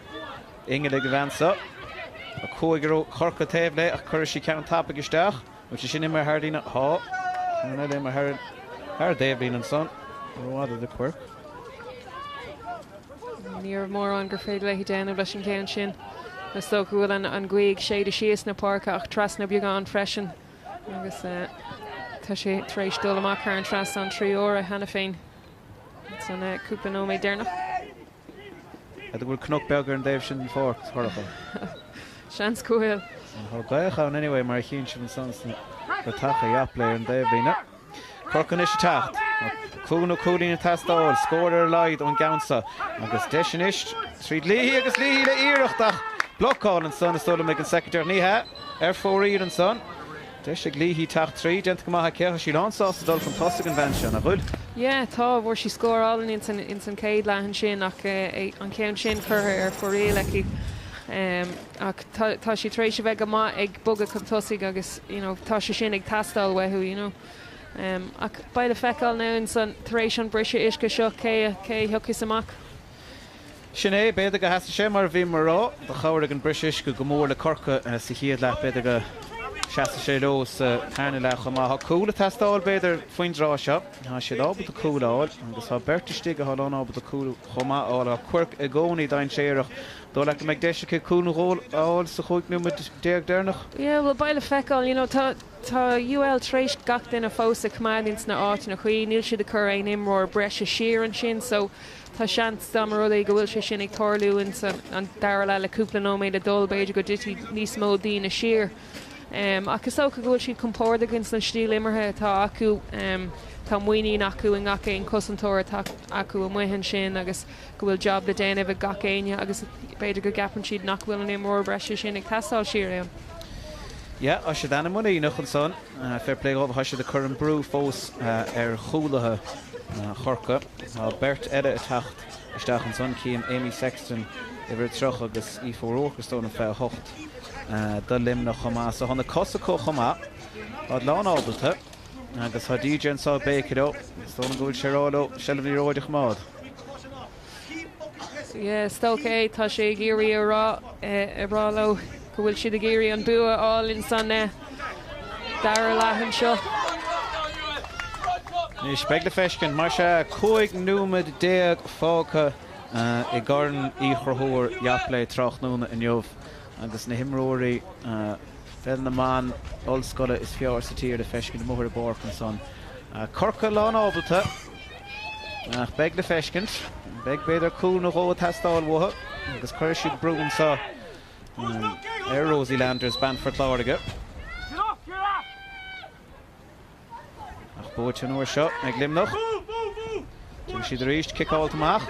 Ingeal ag an bhean seo. Tá cúigear ó Chorcaigh taobh léi ach cuirfidh sí ceann tapaidh isteach. Bhfuil sé sin imithe thar líne? Tá. Ceann eile imithe thar thar an dtaobhlíne ansan. Rófhada do Quirke. Ní raibh mórán gur féidir léi déanamh leis an gceann sin. Is dócha go bhfuil an an ghaoth ag séideadh síos na páirce ach trasna beagán freisin agus tá sé tar éis dul amach thar an trasnán 3 huaire cheana féin san cúpla nóiméad deireanach. An bhfuil cnoc beag ar an dtaobh sin den pháirc, Sorcha? Seans go bhfuil. Tá gaoth ann anyway mar a chíonn sibh ansan sna bratacha Japle ar an dtaobhlíne. Corcaigh anois ag teacht. Cúl nó cúilín ag teastáil. Scór ar a laghad ón gceann seo. Agus deis anois tríd Leahy agus Leahy le iarracht ach blocáil ansan is dóigh liom ag an soicitéir. Ní hea. Ar fóraoil ansan. Deis ag Leahy teacht tríd, déanta go maith aici. Tá sí lánsásta dul chun tosaigh an bhean seo, nach bhfuil? Yeah, tá. Fuair sí scór álainn ins an, ins an chéad leath ansin ach an ceann sin curtha ar fóraoil aici. Ach tá, tá sí tar éis a bheith go maith ag bogadh chun tosaigh agus, you know, tá sé sin ag teastáil uathu, you know. Ach beidh le feiceáil now ins an, tar éis an briseadh uisce seo cé, cé a thiocfas amach. Sin é, b'fhéidir go seasfaidh sé mar a bhíomar a rá. Do chabhraigh an briseadh uisce go mór le Corcaigh sa chéad leath, b'fhéidir go seasfaidh sé leo sa tarna leath chomh maith. Tá cúl ag teastáil, b'fhéidir, faoin dtráth seo. Tá siad ábalta cúl a fháil agus tá beirt istigh atá lán ábalta cúl chomh maith a fháil. Tá Quirke i gcónaí dainséarach. Dóigh leat go mbeidh deis aici cúl nó dhó a fháil sa chúig nóiméad deireanach? Yeah, bhuel beidh le feiceáil. You know, tá tá UL tar éis gach duine fós a choimeád ins na áiteanna cuí. Níl siad ag cur aon imreoir breise siar ansin so Tá seans, dá mba rud é go bhfuil sé sin ag tarlú ins an dara leath le cúpla nóiméad le dul, b'fhéidir go dtitfidh níos mó daoine siar. Ach is dócha go bhfuil siad compordach ins an stíl imeartha atá acu. Tá muinín acu i ngach aon chosantóir atá acu amuigh ansin agus go bhfuil job le déanamh ag gach éinne agus b'fhéidir go gceapann siad nach bhfuil an imreoir breise sin ag teastáil siar ann. Yeah, tá siad an-mhuiníneach ansan. Fair play dhóibh, tá siad ag cur an brú fós ar chúlaithe Chorcaí. Tá beirt eile ag teacht isteach ansan, cím Amy Sexton, uimhir 30, agus Aoife O'Rourke, is dóigh liom, 28 do Luimneach chomh maith. So tá na cosa acu chomh maith. Táid lán ábalta agus tá DJ anso ag béiceadh leo. Is dóigh liom go bhfuil sé ag rá leo seilbh na liathróide a choimeád. Yeah, is dócha é. Tá sé ag iarraidh a rá, a rá leo. go bhfuil siad ag iarraidh an bua a fháil ins an dara leath anseo. Anois, beidh le feiscint, mar sea, 15 nóiméad fágtha i gCorn Uí Chonchúir Yoplait tráthnóna inniu agus na himreoirí Peil na mBan ollscoile is fearr sa tír le feiscint amuigh ar an bpáirc ansan. Corcaigh lán-ábalta ach beidh le feiscint. Beidh b'fhéidir cúl nó dhó ag teastáil uathu agus cuirfidh siad brú anso ar Rosie Landers, bean Phort Láirge. Ach buaite an uair seo ag Luimneach. Tugann siad arís, ciceáilte amach.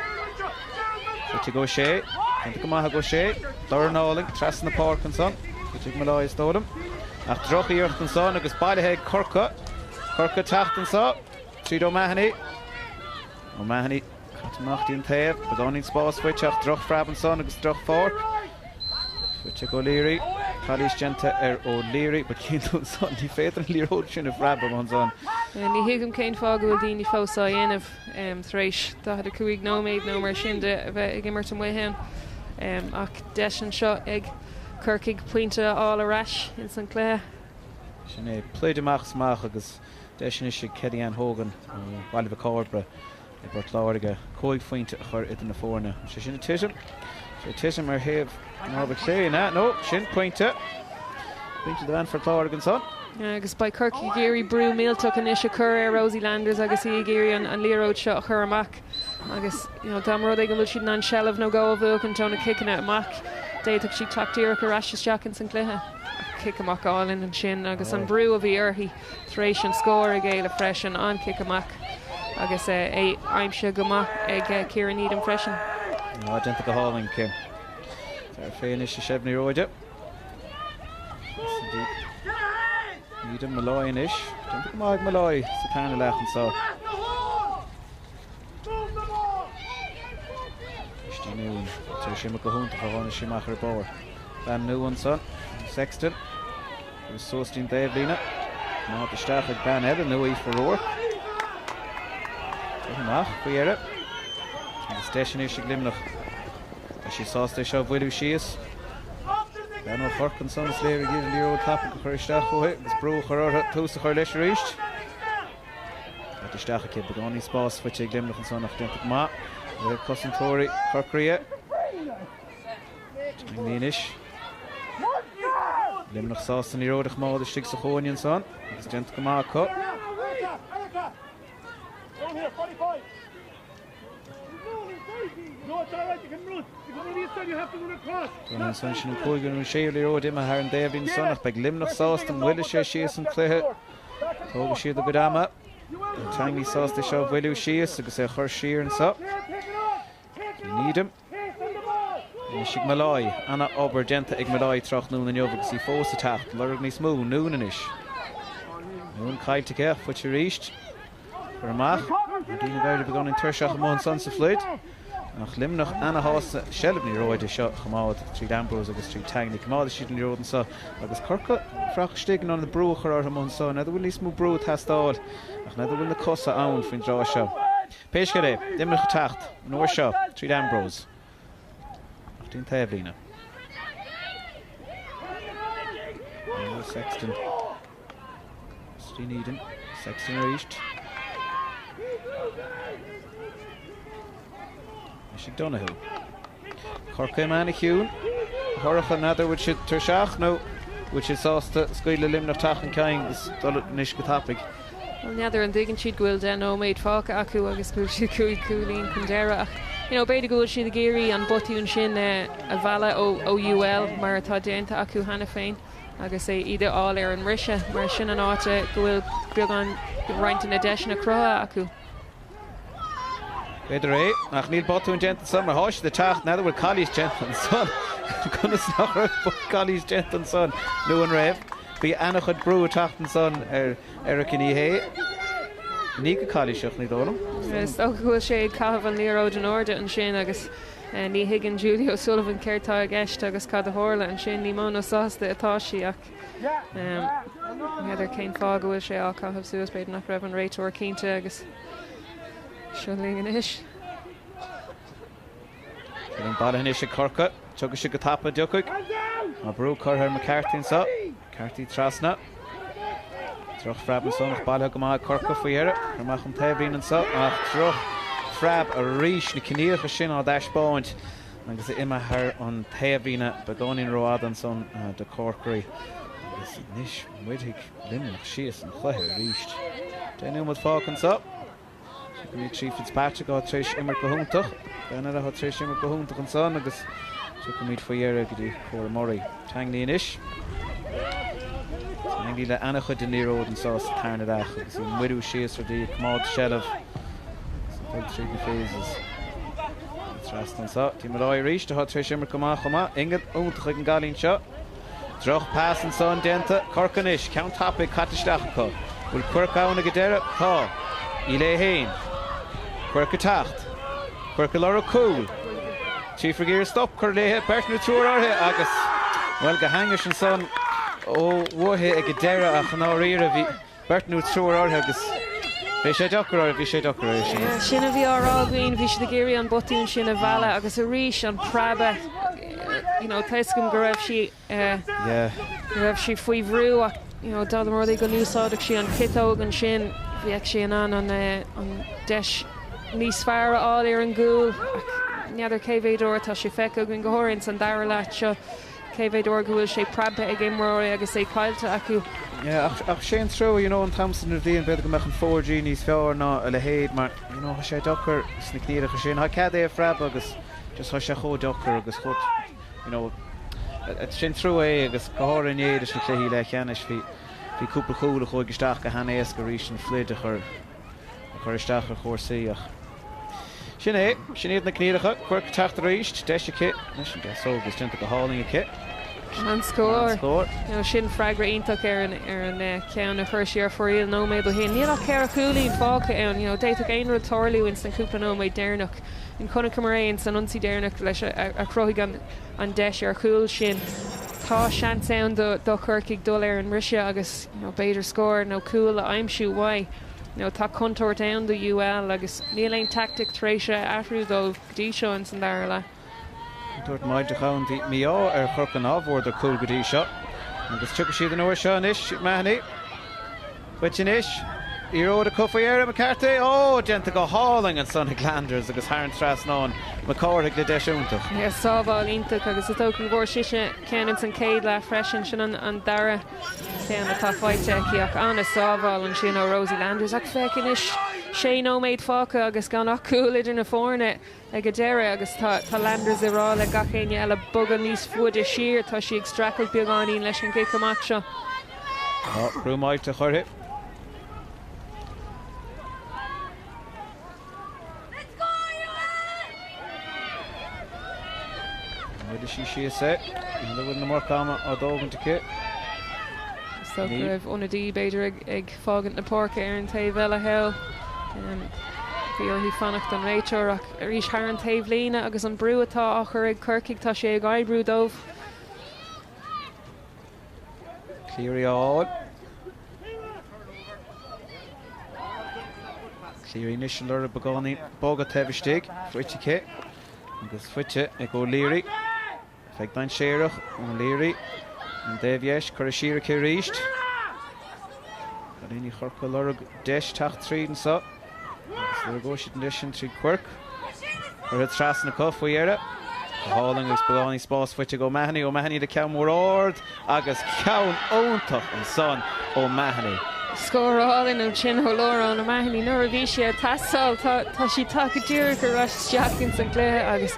Faighte ag O'Shea. Déanta go maith ag O'Shea. Dorn álainn trasna na páirce ansan. Faighte ag Molloy is dóigh liom. Ach droch-iarracht ansan agus bailithe ag Corcaigh. Corcaigh ag teacht anso tríd O'Mahony. O'Mahony caite amach dtí an taobh. Beagáinín spáis faighte ach drochphreab ansan agus drochpháirc. Faighte ag O'Leary. Calaois déanta ar O'Leary. But cinnte ansan ní féidir an liathróid sin a phreabadh ansan. Ní thuigim cén fáth go bhfuil daoine fós á dhéanamh tar éis 45 nóiméad nó mar sin de a bheith ag imirt amuigh ann. Ach deis anseo ag Corcaigh pointe a fháil ar ais ins an cluiche. Sin é. Pluid amach is amach agus deis anois ag Kelly-Ann Hogan ó Bhaile Mhic Cairbre i bPort Láirge 5 phointe a chur idir na foirne. Sé sin ag titim. Sé ag titim ar thaobh na láimhe clé, an ea? No, sin pointe. Pointe do bhean Phort Láirge ansan. Agus beidh Corcaigh ag iarraidh brú millteach anois a chur ar Rosie Landers agus í ag iarraidh an liathróid seo a chur amach. Agus you know, dá mba rud é go bhfuil siad in ann seilbh nó dhó a bhuachaint ó na ciceanna amach, d'fhéadfadh siad teacht díreach ar ais isteach ins an gcluiche. Cic amach álainn ansin agus an brú a bhí uirthi. Tar éis an scór a ghéilleadh freisin, an-chic amach agus é aimsithe go maith ag Ciara Needham freisin. Á, déanta go hálainn aici. Fear fé anois i seilbh na liathróide. Needham Molloy anois. Déanta go maith ag Molloy sa tarna leath anseo. Christy Noone. Tar éis imeacht go hiontach a tháinig sí amach ar an bpáirc. Bean nua ansan, Sexton. Agus suas dtí'n dtaobhlíne. Coimeád isteach ag bean eile nua, Aoife Rourke. Curtha amach faoi dheireadh. Agus deis anois ag Luimneach. Tá siad sásta é seo a mhoilliú síos. Bean ó Chorcaigh ansan is léir ag iarraidh an liathróid tapaidh a chur isteach chuici agus brú a chur orthu tús a chur leis arís. Caite isteach aici. Beagáinín spáis faighte ag Luimneach ansan ach déanta go maith ag cosantóirí Chorcaí. Daingnithe anois. Luimneach sásta an liathróid a choimeád istigh sa chúinne ansan agus déanta go maith acu. Dúnadh ansan sin an cúigiú nó an séú liathróid imithe thar an dtaobhlíne ansan ach beidh Luimneach sásta moilleoidh sé síos an cluiche. Tógfaidh siad a gcuid ama. Tangney sásta é seo a mhoilliú síos agus é a chur siar anso. Needham. Anois ag Molloy. Ana-obair déanta ag Molloy tráthnóna inniu agus í fós ag teacht. Lorg níos mó. Noone anois. Noone caillte aici ach faighte arís. Cur amach. Na daoine ag éirí beagáinín tuirseach amuigh ansan sa phluid. Ach Luimneach ana-shásta seilbh na liathróide seo a choimeád tríd Ambrose agus tríd Tangney. Coimeádfaidh siad an liathróid anso agus Corcaigh ag fuireach istigh in ionad brú a chur orthu amuigh anso. N'fheadar bhfuil níos mó brú ag teastáil ach n'fheadar bhfuil na cosa ann faoin dtráth seo. Pé scéal é, Luimneach ag teacht an uair seo tríd Ambrose amach dtí'n taobhlíne. Sexton. Steve Needham. Sexton arís. Anois ag Donoghue. Corcaigh ana-chiúin. A Shorcha, n'fheadar bhfuil siad tuirseach nó bhfuil siad sásta scaoileadh le Luimneach teacht chun cinn agus dul anois go tapaidh. Bhuel, n'fheadar an dtuigeann siad go bhfuil 10 nóiméad fágtha acu agus go bhfuil siad 5 cúilín chun deireadh ach you know b'fhéidir go bhfuil siad ag iarraidh an botún sin a mhealladh ó UL mar atá déanta acu cheana féin agus é iad a fháil ar an mbriseadh mar sin an áit go bhfuil beagán roinnt de na deiseanna cruthaithe acu. B'fhéidir é, ach níl botún déanta ansan mar thá siad ag teacht, n'fheadar bhfuil calaois déanta ansan. Conas nach raibh calaois déanta ansan nó an raibh? Bhí ana-chuid brú ag teacht ansan ar Erica Ní Shé. Ní go calaoiseach, ní dóigh liom. Is dócha go bhfuil sé ag caitheamh an liathróid in airde ansin agus ní thuigeann Julie O'Sullivan céard tá i gceist agus cad a tharla ansin. Ní mó ná sásta atá sí ach. N'fheadar cén fáth go bhfuil sé á caitheamh suas, b'fhéidir nach raibh an réiteoir cinnte agus seo linn anois. An bailithe anois ag Corcaigh, tiocfaidh siad go tapa, an dtiocfaidh. Tá brú curtha ar McCarthy anseo. McCarthy trasna. Droch-phreab ansan ach bailithe go maith ag Corcaigh faoi dheireadh. Curtha amach an taobhlíne anseo ach droch-phreab arís. Na coinníollacha sin á dtaispeáint agus é imithe thar an taobhlíne beagáinín rófhada ansan do Corkery. Agus anois muirfidh Luimneach síos an chluiche arís. 10 nóiméad fágtha anseo. Tiocfaimid trí Fitzpatrick atá tar éis imirt go hiontach. Bean eile atá tar éis imirt go hiontach ansan agus tiocfaimid faoi dheireadh go dtí Cora Murray. Tangney anois. Tangney le an-chuid den liathróid anso sa tarna leath agus í ag muiriú síos rudaí, ag coimeád seilbh agus ag dul tríd na phases. Trasna anso. Dí Molloy arís atá tar éis imirt go maith chomh maith. Ingeal iontach ag an gcailín seo. Droch pas ansan déanta. Corcaigh anois. Ceann tapaidh caite isteach acu. Bhfuil Quirke ann ag an deireadh? Tá. Í léi fhéin. Quirke ag teacht. Quirke ag lorg cúl. Trífear ag iarraidh stop cur léi. Beirt nó triúr uirthi agus, bhuel, go hainnis ansan ó uaithi ag an deireadh ach i ndáiríre bhí beirt nó triúr uirthi agus bhí sé deacair uirthi, bhí sé deacair uirthi sin. Sin a bhí á rá againn, bhí siad ag iarraidh an botún sin a mhealladh agus arís an preabadh, you know, tá 'fhios agam go raibh sí, go raibh sí faoi bhrú ach, you know, dá mba rud é go n-úsáidfeadh sí an chiotóg ansin, bheadh sí in ann an, an deis níos fearr a fháil ar an gcúl ach n'fheadar cé mhéad uair atá sé feicthe againn, go háirithe ins an dara leath seo. Cé mhéad uair go bhfuil sé preabtha ag imreoirí agus é caillte acu? Yeah, ach, ach sé an trua, you know, an t-am san a bhliain, b'fhéidir go mbeadh an 4G níos fearr ná a leithéid mar, you know, tá sé deacair sna coinníollacha sin. Tá cead é a phreabadh agus just tá sé chomh deacair agus chomh, you know, sin trua é agus go háirithe inné leis na cluichí leathcheannais, bhí, bhí cúpla cúl a chuaigh isteach go han-éasca arís an phluid a chur, a chur isteach ar chúrsaí ach sin é, sin iad na coinníollacha. Quirke ag teacht arís, deis aici leis an deasóg agus déanta go hálainn aici. An scór. Sin freagra iontach ar an ar an ceann a chuir sí ar fóraoil nóiméad ó shin. Níl ach 4 chúilín fágtha ann. You know, d'fhéadfadh aon rud tarlú ins an chúpla nóiméad deireanach. Chonaiceamar é ins an ionsaí deireanach leis a chruthaigh an an deis ar chúl sin. Tá seans ann do do Chorcaigh dul ar an mbriseadh agus you know, b'fhéidir scór nó cúl a aimsiú uaidh. You know, tá contúirt ann do UL agus níl aon tactic tar éis a athrú dóibh go dtí seo ins an dara leath. Contúirt mhaith ann. Bhí mí-ádh ar Chorcaigh ná bhfuaireadar cúl go dtí seo agus tiocfaidh siad an uair seo anois. Mahony. Faighte anois. Liathróid acu faoi dheireadh. McCarthy. Ó! Déanta go hálainn ansan ag Landers agus thar an trasnán. Mac Cárthaigh le deis iontach. Yeah, sábháil iontach agus is dócha go bhfuair sise ceann ins an chéad leath freisin. Sin an dara ceann atá faighte aici ach an-sábháil ansin ó Rosie Landers. Ach féach anois, sé nóiméad fágtha agus gan ach cúl idir na foirne ag an deireadh agus tá tá Landers ag rá le gach éinne eile bogadh níos faide siar. Tá sí ag streachailt beagáinín leis an gcic amach seo. Tá brú millteach uirthi. Bhuail sí síos é. An bhfuil an iomarca ama á dtógaint aici? Is dócha go raibh ionadaí b'fhéidir ag fágaint na páirce ar an taobh eile thall. Bhí uirthi fanacht don réiteoir ach arís thar an taobhlíne agus an brú atá á chur ag Corcaigh tá sé ag oibriú dóibh. Cleary á fháil. Cleary anois ag lorg beagáinín bogadh taobh istigh. Faighte aici agus faighte ag O'Leary. Bheith dainséarach O'Leary. An taobh dheis curtha siar aici arís. Cailíní Chorcaí ag lorg deis teacht tríd anseo. Agus lorgóidh siad an deis sin tríd Quirke. Curtha trasna acu faoi dheireadh. Go hálainn agus beagáinín spás faighte ag O'Mahony. O'Mahony le ceann mór ard agus ceann iontach ansan O'Mahony. Scór álainn ansin ó Lauren O'Mahony nuair a bhí sé ag teastáil. Tá sí tagtha díreach ar ais isteach ins an gcluiche agus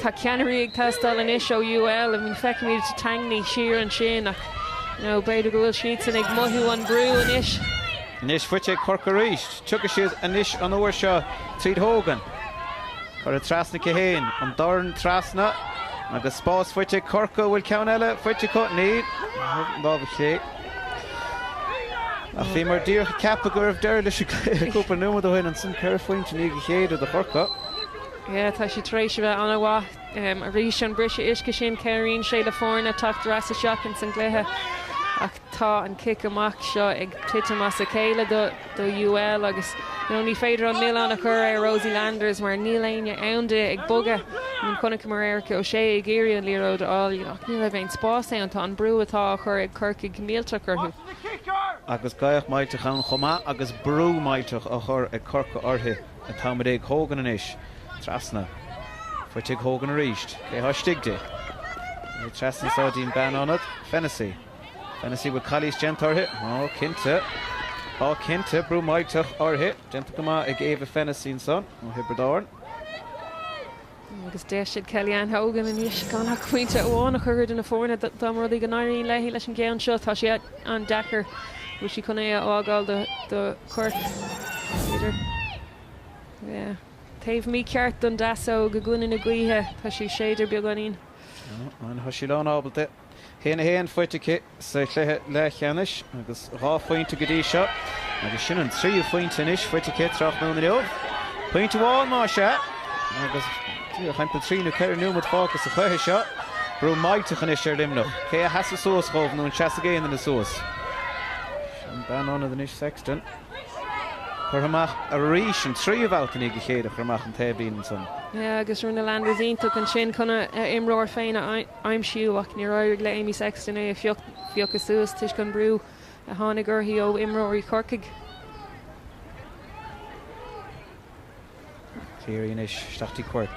tá ceannairí ag teastáil anois ó UL. I mean feicimid Tangney siar ansin ach you know, b'fhéidir go bhfuil siadsan ag mothú an brú anois. Anois faighte ag Corcaigh arís. Tiocfaidh siad anois an uair seo tríd Hogan. Curtha trasna aici féin. An dorn trasna agus spás faighte ag Corcaigh. Bhfuil ceann eile faighte acu? Níl. Lámh chlé. Ach bhíomar díreach ag ceapadh go raibh deireadh leis an gcluiche cúpla nóiméad ó shin. Ansan 4 phointe i ndiaidh a chéile do Chorcaigh. Yeah, tá sí tar éis a bheith an-mhaith. Arís an briseadh uisce sin, cabhraíonn sé le foirne teacht ar ais isteach ins an gcluiche. Ach tá an cic amach seo ag titim as a chéile do UL agus you know ní féidir an milleán a chur ar Rosie Landers mar níl éinne ann di ag bogadh. I mean chonaiceamar Erica O'Shea ag iarraidh an liathróid a fháil ach ní raibh aon spás ann. Tá an brú atá á chur ag Corcaigh millteach orthu. Agus gaoth millteach ann chomh maith agus brú millteach á chur ag Corcaigh uirthi. An t-am ag Hogan anois. Trasna. Faighte ag Hogan arís. Cé thá istigh di? Trasna anso dtí'n bean ionad. Fennessy. Fennessy bhfuil calaois déanta uirthi? Ó, cinnte. Á, cinnte. Brú millteach uirthi. Déanta go maith ag Ava Fennessy ansan ó Thiobraid Árann. Agus deis ag Kellyanne Hogan anois gan ach pointe amháin a chur idir na foirne dá mba rud é go n-éiríonn léi leis an gceann seo. Tá sé an-deacair. Bhfuil sí chun é a fhágáil do Quirke? B'fhéidir. Yeah. Taobh mícheart don deasóg i gcoinne na gaoithe. Tá sí ag séideadh beagáinín. Tá sí lán ábalta. 1-1 faighte aici sa chluiche leathcheannais agus 2 phointe go dtí seo agus sin an tríú phointe anois faighte aici tráthnóna inniu. Pointe amháin más ea agus díreach timpeall 3 nó 4 nóiméad fágtha sa chluiche seo. Brú millteach anois ar Luimneach. Cé a sheasfaidh suas dhóibh nó an seasfaidh aon duine suas? Sin bean ionad anois Sexton. Curtha amach arís, an tríú babhta i ndiaidh a chéile curtha amach an taobhlíne ansan. Yeah agus rinne Landers iontach ansin chun a imreoir féin a aimsiú ach níor éirigh le Amy Sexton é a phiocadh suas toisc an brú a tháinig uirthi ó imreoirí Chorcaigh. Cleary anois isteach dtí Quirke.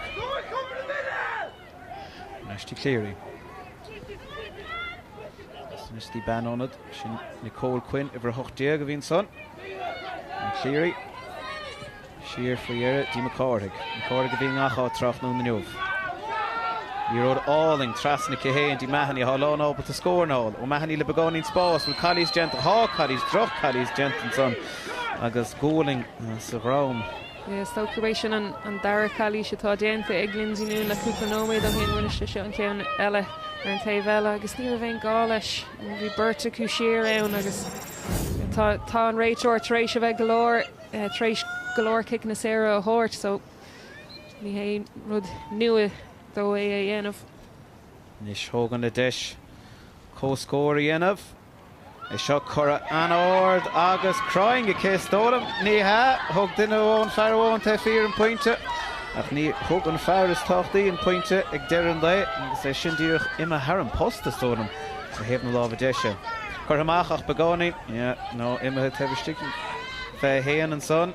Ar ais dtí Cleary. Anois dtí bean ionad, sin Nicole Quinn, uimhir 18 a bhí ansan. Cleary. Siar faoi dheireadh dtí Mac Cárthaigh. Mac Cárthaigh a bhí i ngach áit tráthnóna inniu. Liathróid álainn trasna aici féin dtí Mahony atá lán ábalta scór a fháil. O'Mahony le beagáinín spáis. Bhfuil calaois déanta? Tá calaois, droch-chalaois déanta ansan agus gualainn sa dhroim. Is dócha gurb é sin an dara calaois atá déanta ag Lindsay Noone le cúpla nóiméad ó shin. Rinne sise an ceann eile ar an taobh eile agus ní raibh aon gá leis. Bhí beirt acu siar ann agus tá an réiteoir tar éis a bheith go leor tar éis go leor ciceanna saora a thabhairt so ní hé rud nua dó é a dhéanamh. Anois Hogan le deis comhscór a dhéanamh. É seo curtha an-ard agus cruinn aici is dóigh liom. Ní hea, thug duine amháin, fear amháin taobh thiar an pointe ach ní thug an fear is tábhachtaí an pointe ag deireadh an lae agus é sin díreach imithe thar an post is dóigh liom ar thaobh na láimhe deise. Curtha amach ach beagáinín, yeah, no, imithe taobh istigh den 21 ansan.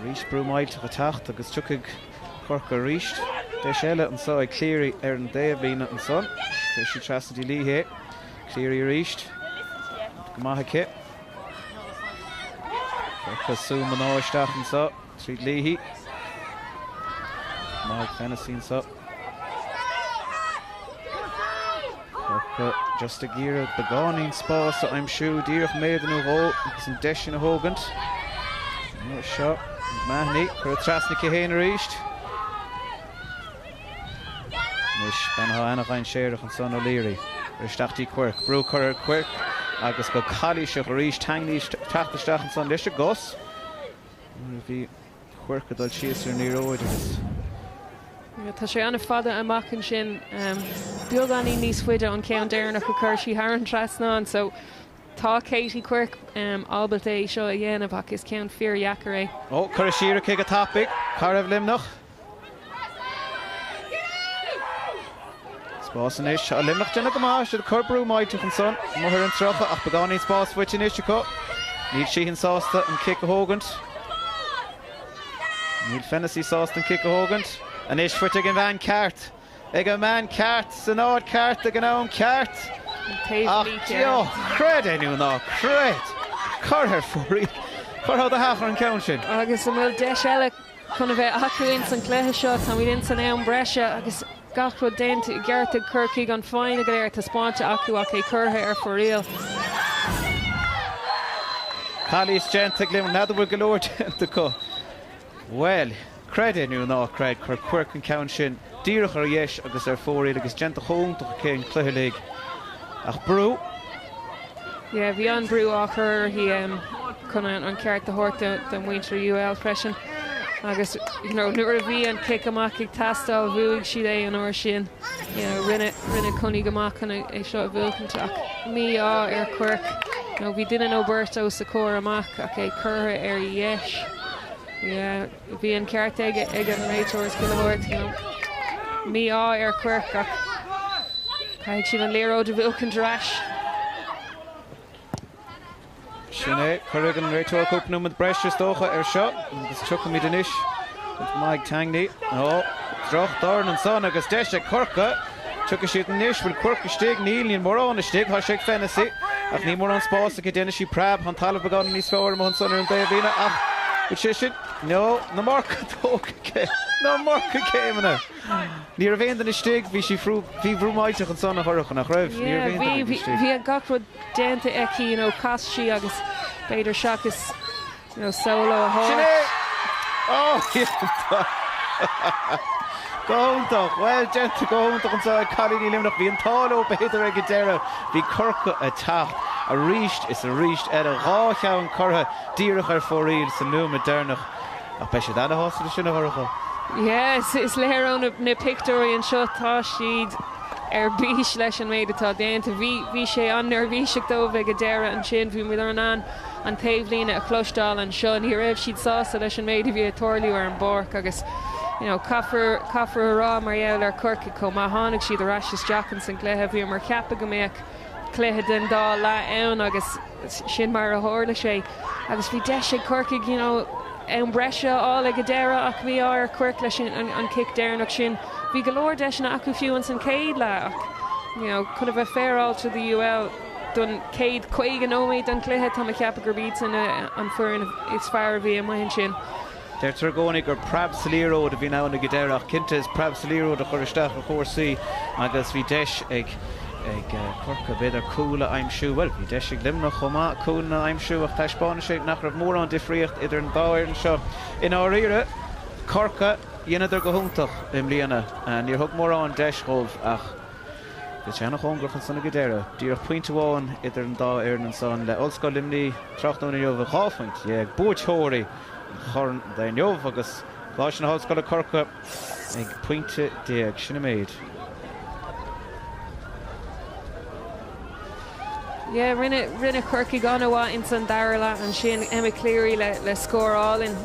Arís brú millteach ag teacht agus tiocfaidh Corcaigh arís. Deis eile anso ag Cleary ar an dtaobhlíne ansan. Chuir sí trasna dtí Leahy é. Cleary arís. Go maith aici. Corcaigh ag sú mná isteach anso tríd Leahy. Maith ag Fennessy anso. Corcaigh just ag iarraidh beagáinín spás a aimsiú, díreach méadar nó dhó agus an deis sin a thógaint. Seo Mahony, curtha trasna aici féin arís. Anois bean atá ana-dhainséarach ansan O'Leary. Ar isteach dtí Quirke. Brú curtha ar Quirke agus go calaoiseach arís. Tangney teacht isteach ansan leis an gcos. Nuair a bhí Quirke ag dul síos ar an liathróid agus. Tá sé an-fhada amach ansin, beagáinín níos faide an ceann deireanach a chuir sí thar an trasnán so tá Katie Quirke ábalta é seo a dhéanamh ach is ceann fíordheacair é. Ó, curtha siar aici go tapaidh. Cá raibh Luimneach? Spás anois. Tá Luimneach déanamh go maith. Siad ag cur brú millteach ansan. Amuigh ar an 30 ach beagáinín spás faighte anois acu. Níl Sheehan sásta an cic a thógaint. Níl Fennessy sásta an cic a thógaint. Anois faighte ag an bhean ceart. Ag an mbean ceart, san áit ceart ag an am ceart. Ach creid é nó ná creid, curtha ar fóraoil. Chuirfeá do theach ar an gceann sin. Agus an bhfuil deis eile chun a bheith acu ins an chluiche seo? Táimid ins an am breise agus gach rud déanta i gceart ag Corcaigh, an foighne go léir taispeánta acu ach é curtha ar fóraoil. Calaois déanta ag Luimneach, n'fheadar bhfuil go leor déanta acu. Bhuel, creid é nó ná creid, chuir Quirke an ceann sin díreach ar dheis agus ar fóraoil agus déanta chomh hiontach aici an cluiche uilig. Ach brú. Yeah, bhí an-brú á chur uirthi chun an ceart a thabhairt do mhuintir UL freisin. Agus you know, nuair a bhí an cic amach ag teastáil, bhuaigh siad é an uair sin. You know, rinne, rinne Cooney go maith chun é seo a bhuachaint ach. mí-ádh ar Quirke. You know, bhí duine nó beirt os a comhair amach ach é curtha ar dheis. Yeah, bhí an ceart ag ag an réiteoir is chuile shórt, you know. Mí-ádh ar Quirke ach caithfidh siad an liathróid a bhuachaint ar ais. Sin é. Cuirfidh an réiteoir cúpla nóiméad breise is dócha air seo agus tiocfaimid anois. Déanta go maith ag Tangney. Ó, drochdhorn ansan agus deis ag Corcaigh. Tiocfaidh siad anois. Bhfuil Quirke istigh? Níl, níl mórán istigh. Tá sé ag Fennessy ach níl mórán spáis aici. Déanfaidh sí preab. Tá an talamh beagán níos fearr amuigh ansan ar an dtaobhlíne ach bhfuil sé sin? No, an iomarca tógtha aici. An iomarca céimeanna. Ní raibh aon duine istigh. Bhí sí bhí brú millteach ansan a Shorcha, nach raibh? Ní raibh aon duine istigh. Bhí gach rud déanta aici, you know, chas sí agus b'fhéidir seachas, you know, solo a Sin thabhairt. é! Ó, iontach! Go hiontach! Bhuel déanta go hiontach anseo ag cailíní Luimneach. Bhí an t-ádh leo b'fhéidir ag an deireadh. Bhí Corcaigh ag teacht arís is arís eile. 2 cheann curtha díreach ar fóraoil sa nóiméad deireanach. Ach beidh siad ana-shásta leis sin, a Shorcha. Yeah, is léir ó na pictiúirí anseo, tá siad ar bís leis an méid atá déanta. Bhí, bhí sé an-neirbhíseach dóibh ag an deireadh ansin. Bhí muid in ann an taobhlíne a chloisteáil anseo. Ní raibh siad sásta leis an méid a bhí ag tarlú ar an bpáirc agus, you know, caithfear, caithfear a rá mar gheall ar Chorcaigh chomh maith, tháinig siad ar ais isteach ins an gcluiche. Bhíomar ag ceapadh go mbeadh cluiche den dá leath ann agus sin mar a tharla sé. Agus bhí deis ag Corcaigh, you know, am breise a fháil ag an deireadh ach mí-ádh ar Quirke leis an cic deireanach sin. Bhí go leor deiseanna acu fiú ins an chéad leath ach, you know, chun a bheith féaráilte do UL don chéad 50 nóiméad den chluiche, tá mé ag ceapadh gurb iadsan an foireann is fearr a bhí amuigh ansin. Deirtear i gcónaí gur preab sa liathróid a bhíonn ann ag an deireadh ach cinnte is preab sa liathróid a chur isteach ar chúrsaí agus bhí deis ag ag Corcaigh b'fhéidir cúl a aimsiú. Bhuel, bhí deis ag Luimneach chomh maith cúl a aimsiú ach taispeánann sé nach raibh mórán difríocht idir an dá fhoireann seo. I ndáiríre, Corcaigh, dheineadar go hiontach i mbliana. Níor thug mórán deis dhóibh ach bhí sé ana-chóngarach ansan ag an deireadh. Díreach pointe amháin idir an dá fhoireann ansan le Ollscoil Luimnigh tráthnóna inniu 12 phointe. Buaiteoirí an Chorn inniu agus Coláiste na hOllscoile Corcaigh ag pointe déag. Sin an méid. Yeah, rinne, rinne Corcaigh an-mhaith ins an dara leath ansin. Emma Cleary le, le scór álainn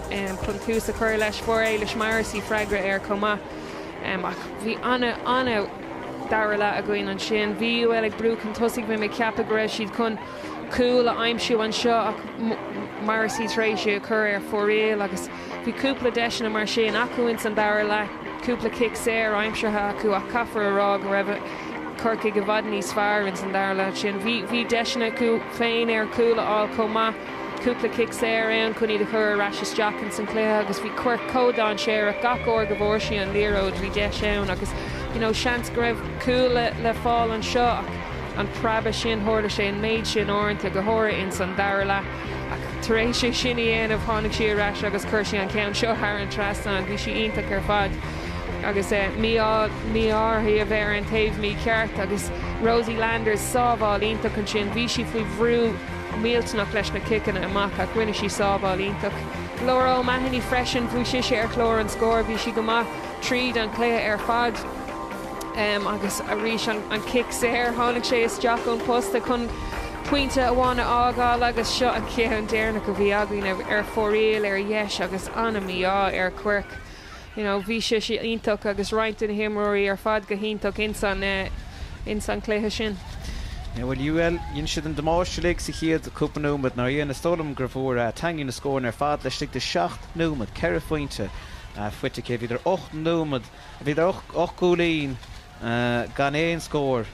chun tús a chur leis. Fuair Éilish Morrissey freagra air chomh maith. Ach bhí ana, ana dara leath againn ansin. Bhí UL ag brú chun tosaigh, bhí mé ag ceapadh go raibh siad chun cúl a aimsiú anseo ach Morrissey tar éis é a chur ar fóraoil agus bhí cúpla deiseanna mar sin acu ins an dara leath, cúpla cic saor aimsithe acu ach caithfear a rá go raibh Corcaigh i bhfad níos fearr ins an dara leath sin. Bhí bhí deiseanna acu féin ar chúl a fháil chomh maith, cúpla cic saor ann chun iad a chur ar ais isteach ins an chluiche agus bhí Quirke chomh dainséarach gach uair go bhfuair sí an liathróid bhí deis ann agus you know seans go raibh cúl le le fáil anseo ach An preabadh sin, tharla sé an méid sin uaireanta, go háirithe ins an dara leath, ach tar éis é sin a dhéanamh, tháinig sí ar ais agus chuir sí an ceann seo thar an trasnán. Bhí sí iontach ar fad agus mí-ádh uirthi a bheith ar an taobh mícheart agus Rosie Landers, sábháil iontach ansin. Bhí sí faoi bhrú millteanach leis na ciceanna amach ach rinne sí sábháil iontach. Laura O'Mahony freisin, bhí sise ar chlár an scóir, bhí sí go maith tríd an chluiche ar fad. Agus arís an cic saor, tháinig sé isteach ón posta chun pointe amháin a fhágáil agus seo an ceann deireanach a bhí againn ar fóraoil ar dheis agus an-mhí-ádh ar Quirke. You know, bhí sise iontach agus roinnt de na himreoirí ar fad go hiontach ins an ins an chluiche sin. Yeah, bhuel, UL, dhein siad an damáiste uilig sa chéad cúpla nóiméad, nár dhein? Is dóigh liom gur bhfuair Tangney na scóranna ar fad laistigh de sheacht nóiméad, ceithre phointe faighte aici. Bhíodar ocht nóiméad Bhíodar 8 gcúilín gan aon scór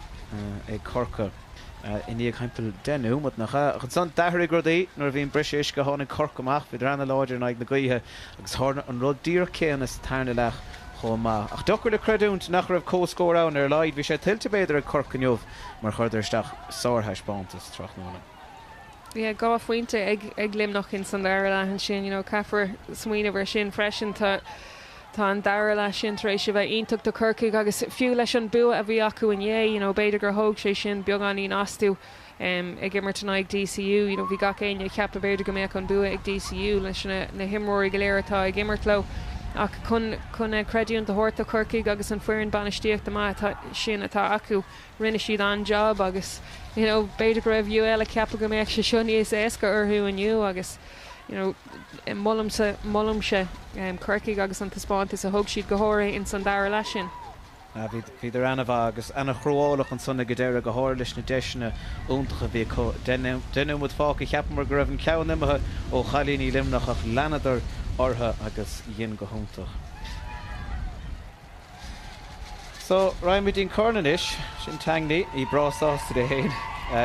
ag Corcaigh i ndiaidh thimpeall 10 nóiméad, nach ea? Ach ansan d'athraigh rudaí nuair a bhí an briseadh uisce. Tháinig Corcaigh amach, bhíodar ana-láidir in aghaidh na gaoithe agus tharla an rud díreach céanna sa tarna leath chomh maith. Ach deacair le creidiúint nach raibh comhscór ann ar a laghad. Bhí sé tuillte b'fhéidir ag Corcaigh inniu mar chuireadar isteach sárthaispeántas tráthnóna. Yeah, 2 phointe ag ag Luimneach ins an dara leath ansin, you know, caithfear smaoineamh ar sin freisin. Tá tá an dara leath sin tar éis a bheith iontach do Chorcaigh agus fiú leis an bua a bhí acu inné, you know, b'fhéidir gur thóg sé sin beagáinín astu um, ag imirt in aghaidh DCU. You know, bhí gach éinne ag ceapadh b'fhéidir go mbeadh an bua ag DCU leis na, na himreoirí go léir atá ag imirt leo. Ach chun chun creidiúint a thabhairt do Chorcaigh agus an foireann bainistíochta maith atá sin atá acu, rinne siad an-jab agus you know b'fhéidir go raibh UL ag ceapadh go mbeadh sé seo níos éasca orthu inniu agus you know molaimse molaimse Corcaigh agus an taispeántas a thug siad go háirithe ins an dara leath sin. Bhíodar ana-mhaith agus ana-chruálach ansan ag an deireadh, go háirithe leis na deiseanna iontacha a bhí acu. 10 nóiméad fágtha, cheapamar go raibh an ceann imithe ó chailíní Luimneach ach leanadar orthu agus dhein go hiontach. So, raghaimid dtí'n corn anois. Sin Tangney, í breá sásta léi féin.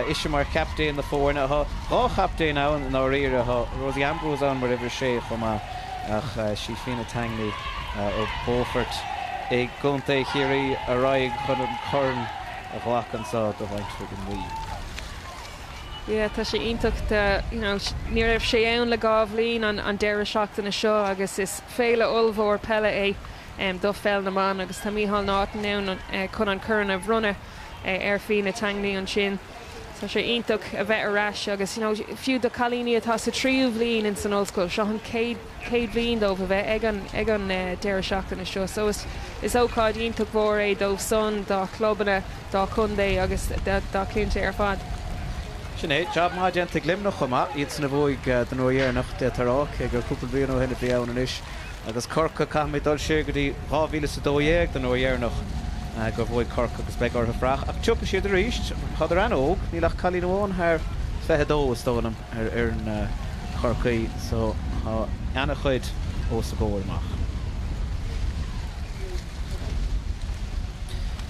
Ise mar chaptaen na foirne. Tá dhá chaptaen ann i ndáiríre. Tá Rosie Ambrose ann mar uimhir a sé chomh maith ach sí Fiona Tangney ó Beaufort i gContae Chiarraí a raghaidh chun an corn a ghlacadh anseo do Bhaintreach na Mí. Yeah, tá sé iontach. Tá, you know, ní raibh sé ann le dhá bhliain an deireadh seachtaine seo agus is féile ollmhór peile é do pheil na mban agus tá Micheál Naughton ann chun an corn a bhronnadh ar Fiona Tangney ansin. Tá sé iontach a bheith ar ais agus you know fiú do cailíní atá sa tríú bhliain ins an ollscoil, seo an chéad chéad bhliain dóibh a bheith ag an ag an deireadh seachtaine seo. So is is ócáid iontach mhór é dóibh san, dá chlubanna, dá chontae agus dá chliaint ar fad. Sin é, jab maith déanta ag Luimneach chomh maith, iadsan a bhuaigh don uair dheireanach, d'fhéadfá a rá, cé gur cúpla bliain ó shin a bhí ann anois. Agus Corcaigh, caithfimid dul siar go dtí 2012 don uair dheireanach gur bhuaigh Corcaigh agus beidh orthu fuireach. Ach tiocfaidh siad arís. Tádar an-óg, níl ach cailín amháin thar 22, is dóigh liom, ar fhoireann Chorcaí so tá ana-chuid os a gcomhair amach.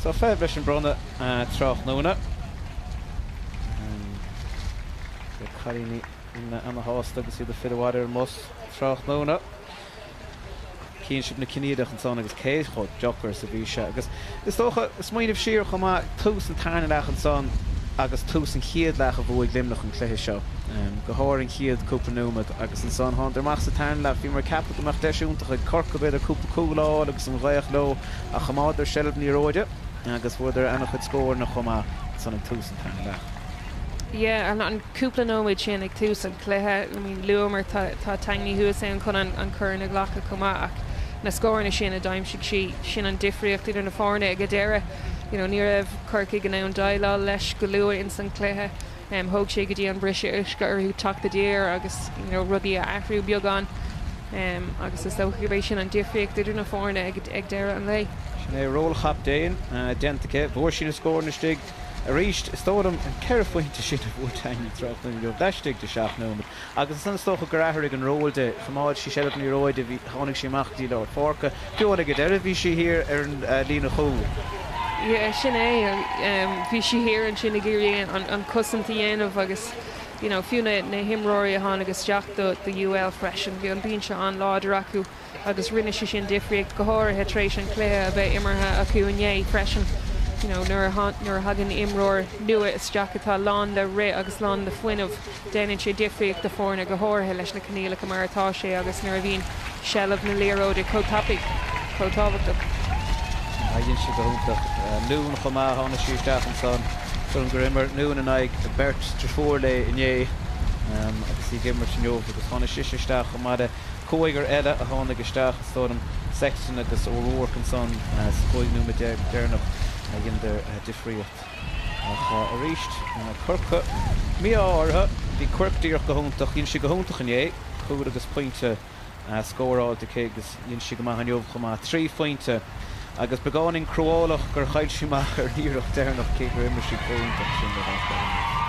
So feitheamh leis an bronnadh tráthnóna. Beidh cailíní ana-shásta agus iad ag filleadh abhaile ar an mbus tráthnóna. Chíonn sibh na coinníollacha ansan agus cé chomh deacair is a bhí sé. Agus is dócha, smaoineamh siar chomh maith, tús an tarna leath ansan agus tús an chéad leath a bhuaigh Luimneach an cluiche seo. Go háirithe an chéad cúpla nóiméad agus ansan thánadar amach sa tarna leath. Bhíomar ag ceapadh go mbeadh deis iontach ag Corcaigh b'fhéidir cúpla cúl a fháil agus an ghaoth leo ach choimeádar seilbh na liathróide agus fuaireadar ana-chuid scóranna chomh maith ansan ag tús an tarna leath. Yeah, an cúpla nóiméad sin ag tús an chluiche, I mean luamar tá tá Tangney thuas ann chun an an corn a ghlacadh chomh maith ach na scóranna sin a d'aimsigh sí, sin an difríocht idir na foirne ag an deireadh. You know, ní raibh Corcaigh in ann déileáil leis go luath ins an chluiche. Thóg sé go dtí an briseadh uisce orthu teacht i dtír agus you know rudaí a athrú beagán. Agus is dócha gurb é sin an difríocht idir na foirne ag ag deireadh an lae. Sin é ról chaptaen déanta aici. Fuair sí na scóranna istigh. Arís, is dóigh liom, an ceithre phointe sin a fuair Tangney tráthnóna inniu, laistigh de sheacht nóiméad. Agus ansan is dócha gur athraigh an ról di. Choimeád sí seilbh na liathróide, bhí, tháinig sí amach go dtí lár pháirce. Fiú amháin ag an deireadh bhí sí thiar ar an líne chúil. Yeah, sin é. Bhí sí thiar ansin ag iarraidh an cosaint a dhéanamh agus, you know, fiú na himreoirí a tháinig isteach do UL freisin, bhí an binse an-láidir acu. agus rinne sé sin difríocht, go háirithe tar éis an cluiche a bheith imeartha acu inné freisin. You know, nuair a nuair a thagann imreoir nua isteach atá lán le rith agus lán le fuinneamh, déanann sé difríocht do foirne, go háirithe leis na coinníollacha mar atá sé agus nuair a bhíonn seilbh na liathróide chomh tapaidh, chomh tábhachtach. Dhein sí go hiontach. Noone chomh maith, tháinig sí isteach ansan. Sílim gur imir Noone in aghaidh beirt deirfiúr léi inné agus í ag imirt inniu agus tháinig sise isteach chomh maith le Cúigear eile a tháinig isteach, is dóigh liom, Sexton agus O'Rourke ansan sa 15 nóiméad deireanach a dheineadar difríocht. Ach arís, Corcaigh, mí-ádh orthu, bhí Quirke díreach go hiontach, dhein sí go hiontach inné, cúl agus pointe scóráilte aici agus dhein sí go maith inniu chomh maith, trí phointe. Agus beagáinín cruálach gur chaill sí amach ar an iarracht deireanach cé gur imir sí chomh hiontach sin le gach duine.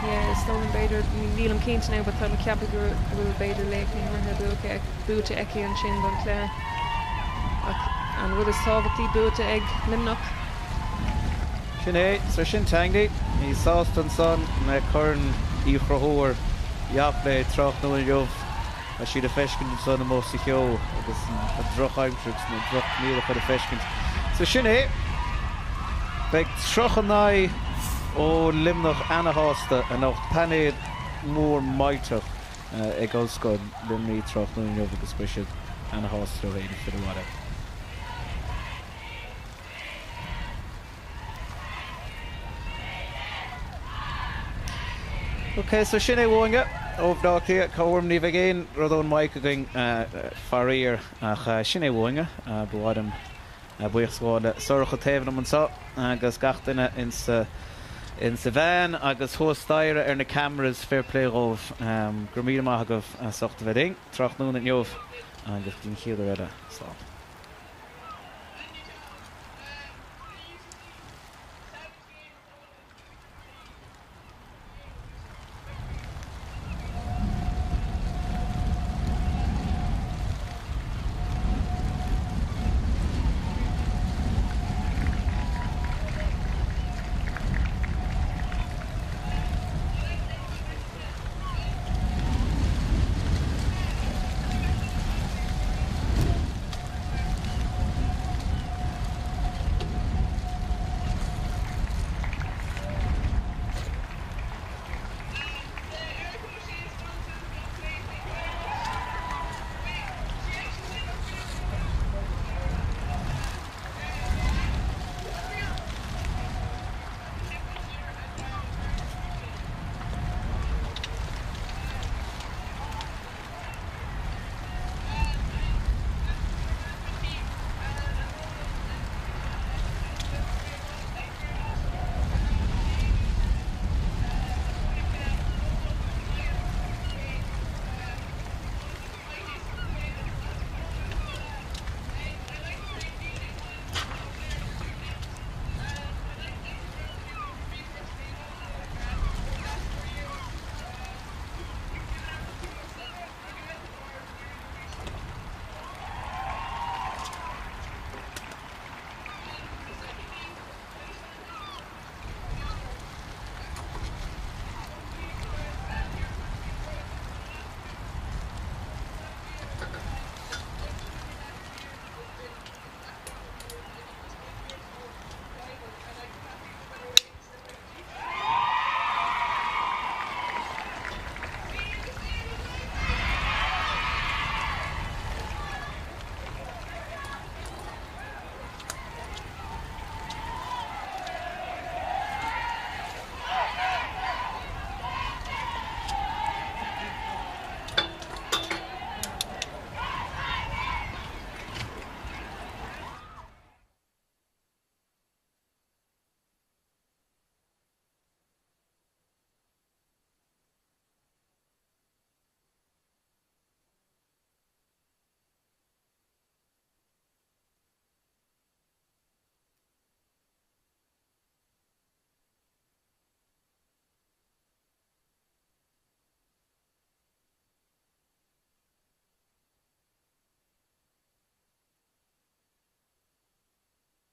Yeah, is dóigh liom b'fhéidir, nílim cinnte now but tá mé ag ceapadh go bhfuil b'fhéidir laoch na himeartha buaite buaite aici ansin don chluiche. Ach an rud is tábhachtaí buaite ag Luimneach. Sin é, so sin Tangney, í sásta ansan le Corn Uí Chonchúir theacht léi tráthnóna inniu. Tá sí le feiscint ansan amuigh sa cheo agus an drochaimsir agus na droch-choinníollacha le feiscint. So sin é. Beidh 30 n-aghaidh ó Luimneach ana-shásta anocht. Painéal mór millteach ag Ollscoil Luimnigh tráthnóna inniu agus beidh siad ana-shásta leo féin ag filleadh abhaile. Ok, so sin é uainne. ó Bhaile Átha Cliath, comhorm ní bheidh aon rud ón mic againn faraor ach sin é uainne. Ba mhaith liom buíochas a ghabháil le Sorcha taobh liom anseo agus gach duine insa insa veain agus thuas staighre ar na cameras, fair play dhóibh. Go raibh míle maith agaibh as ucht a bheith linn tráthnóna inniu agus go dtí an chéad uair eile, slán.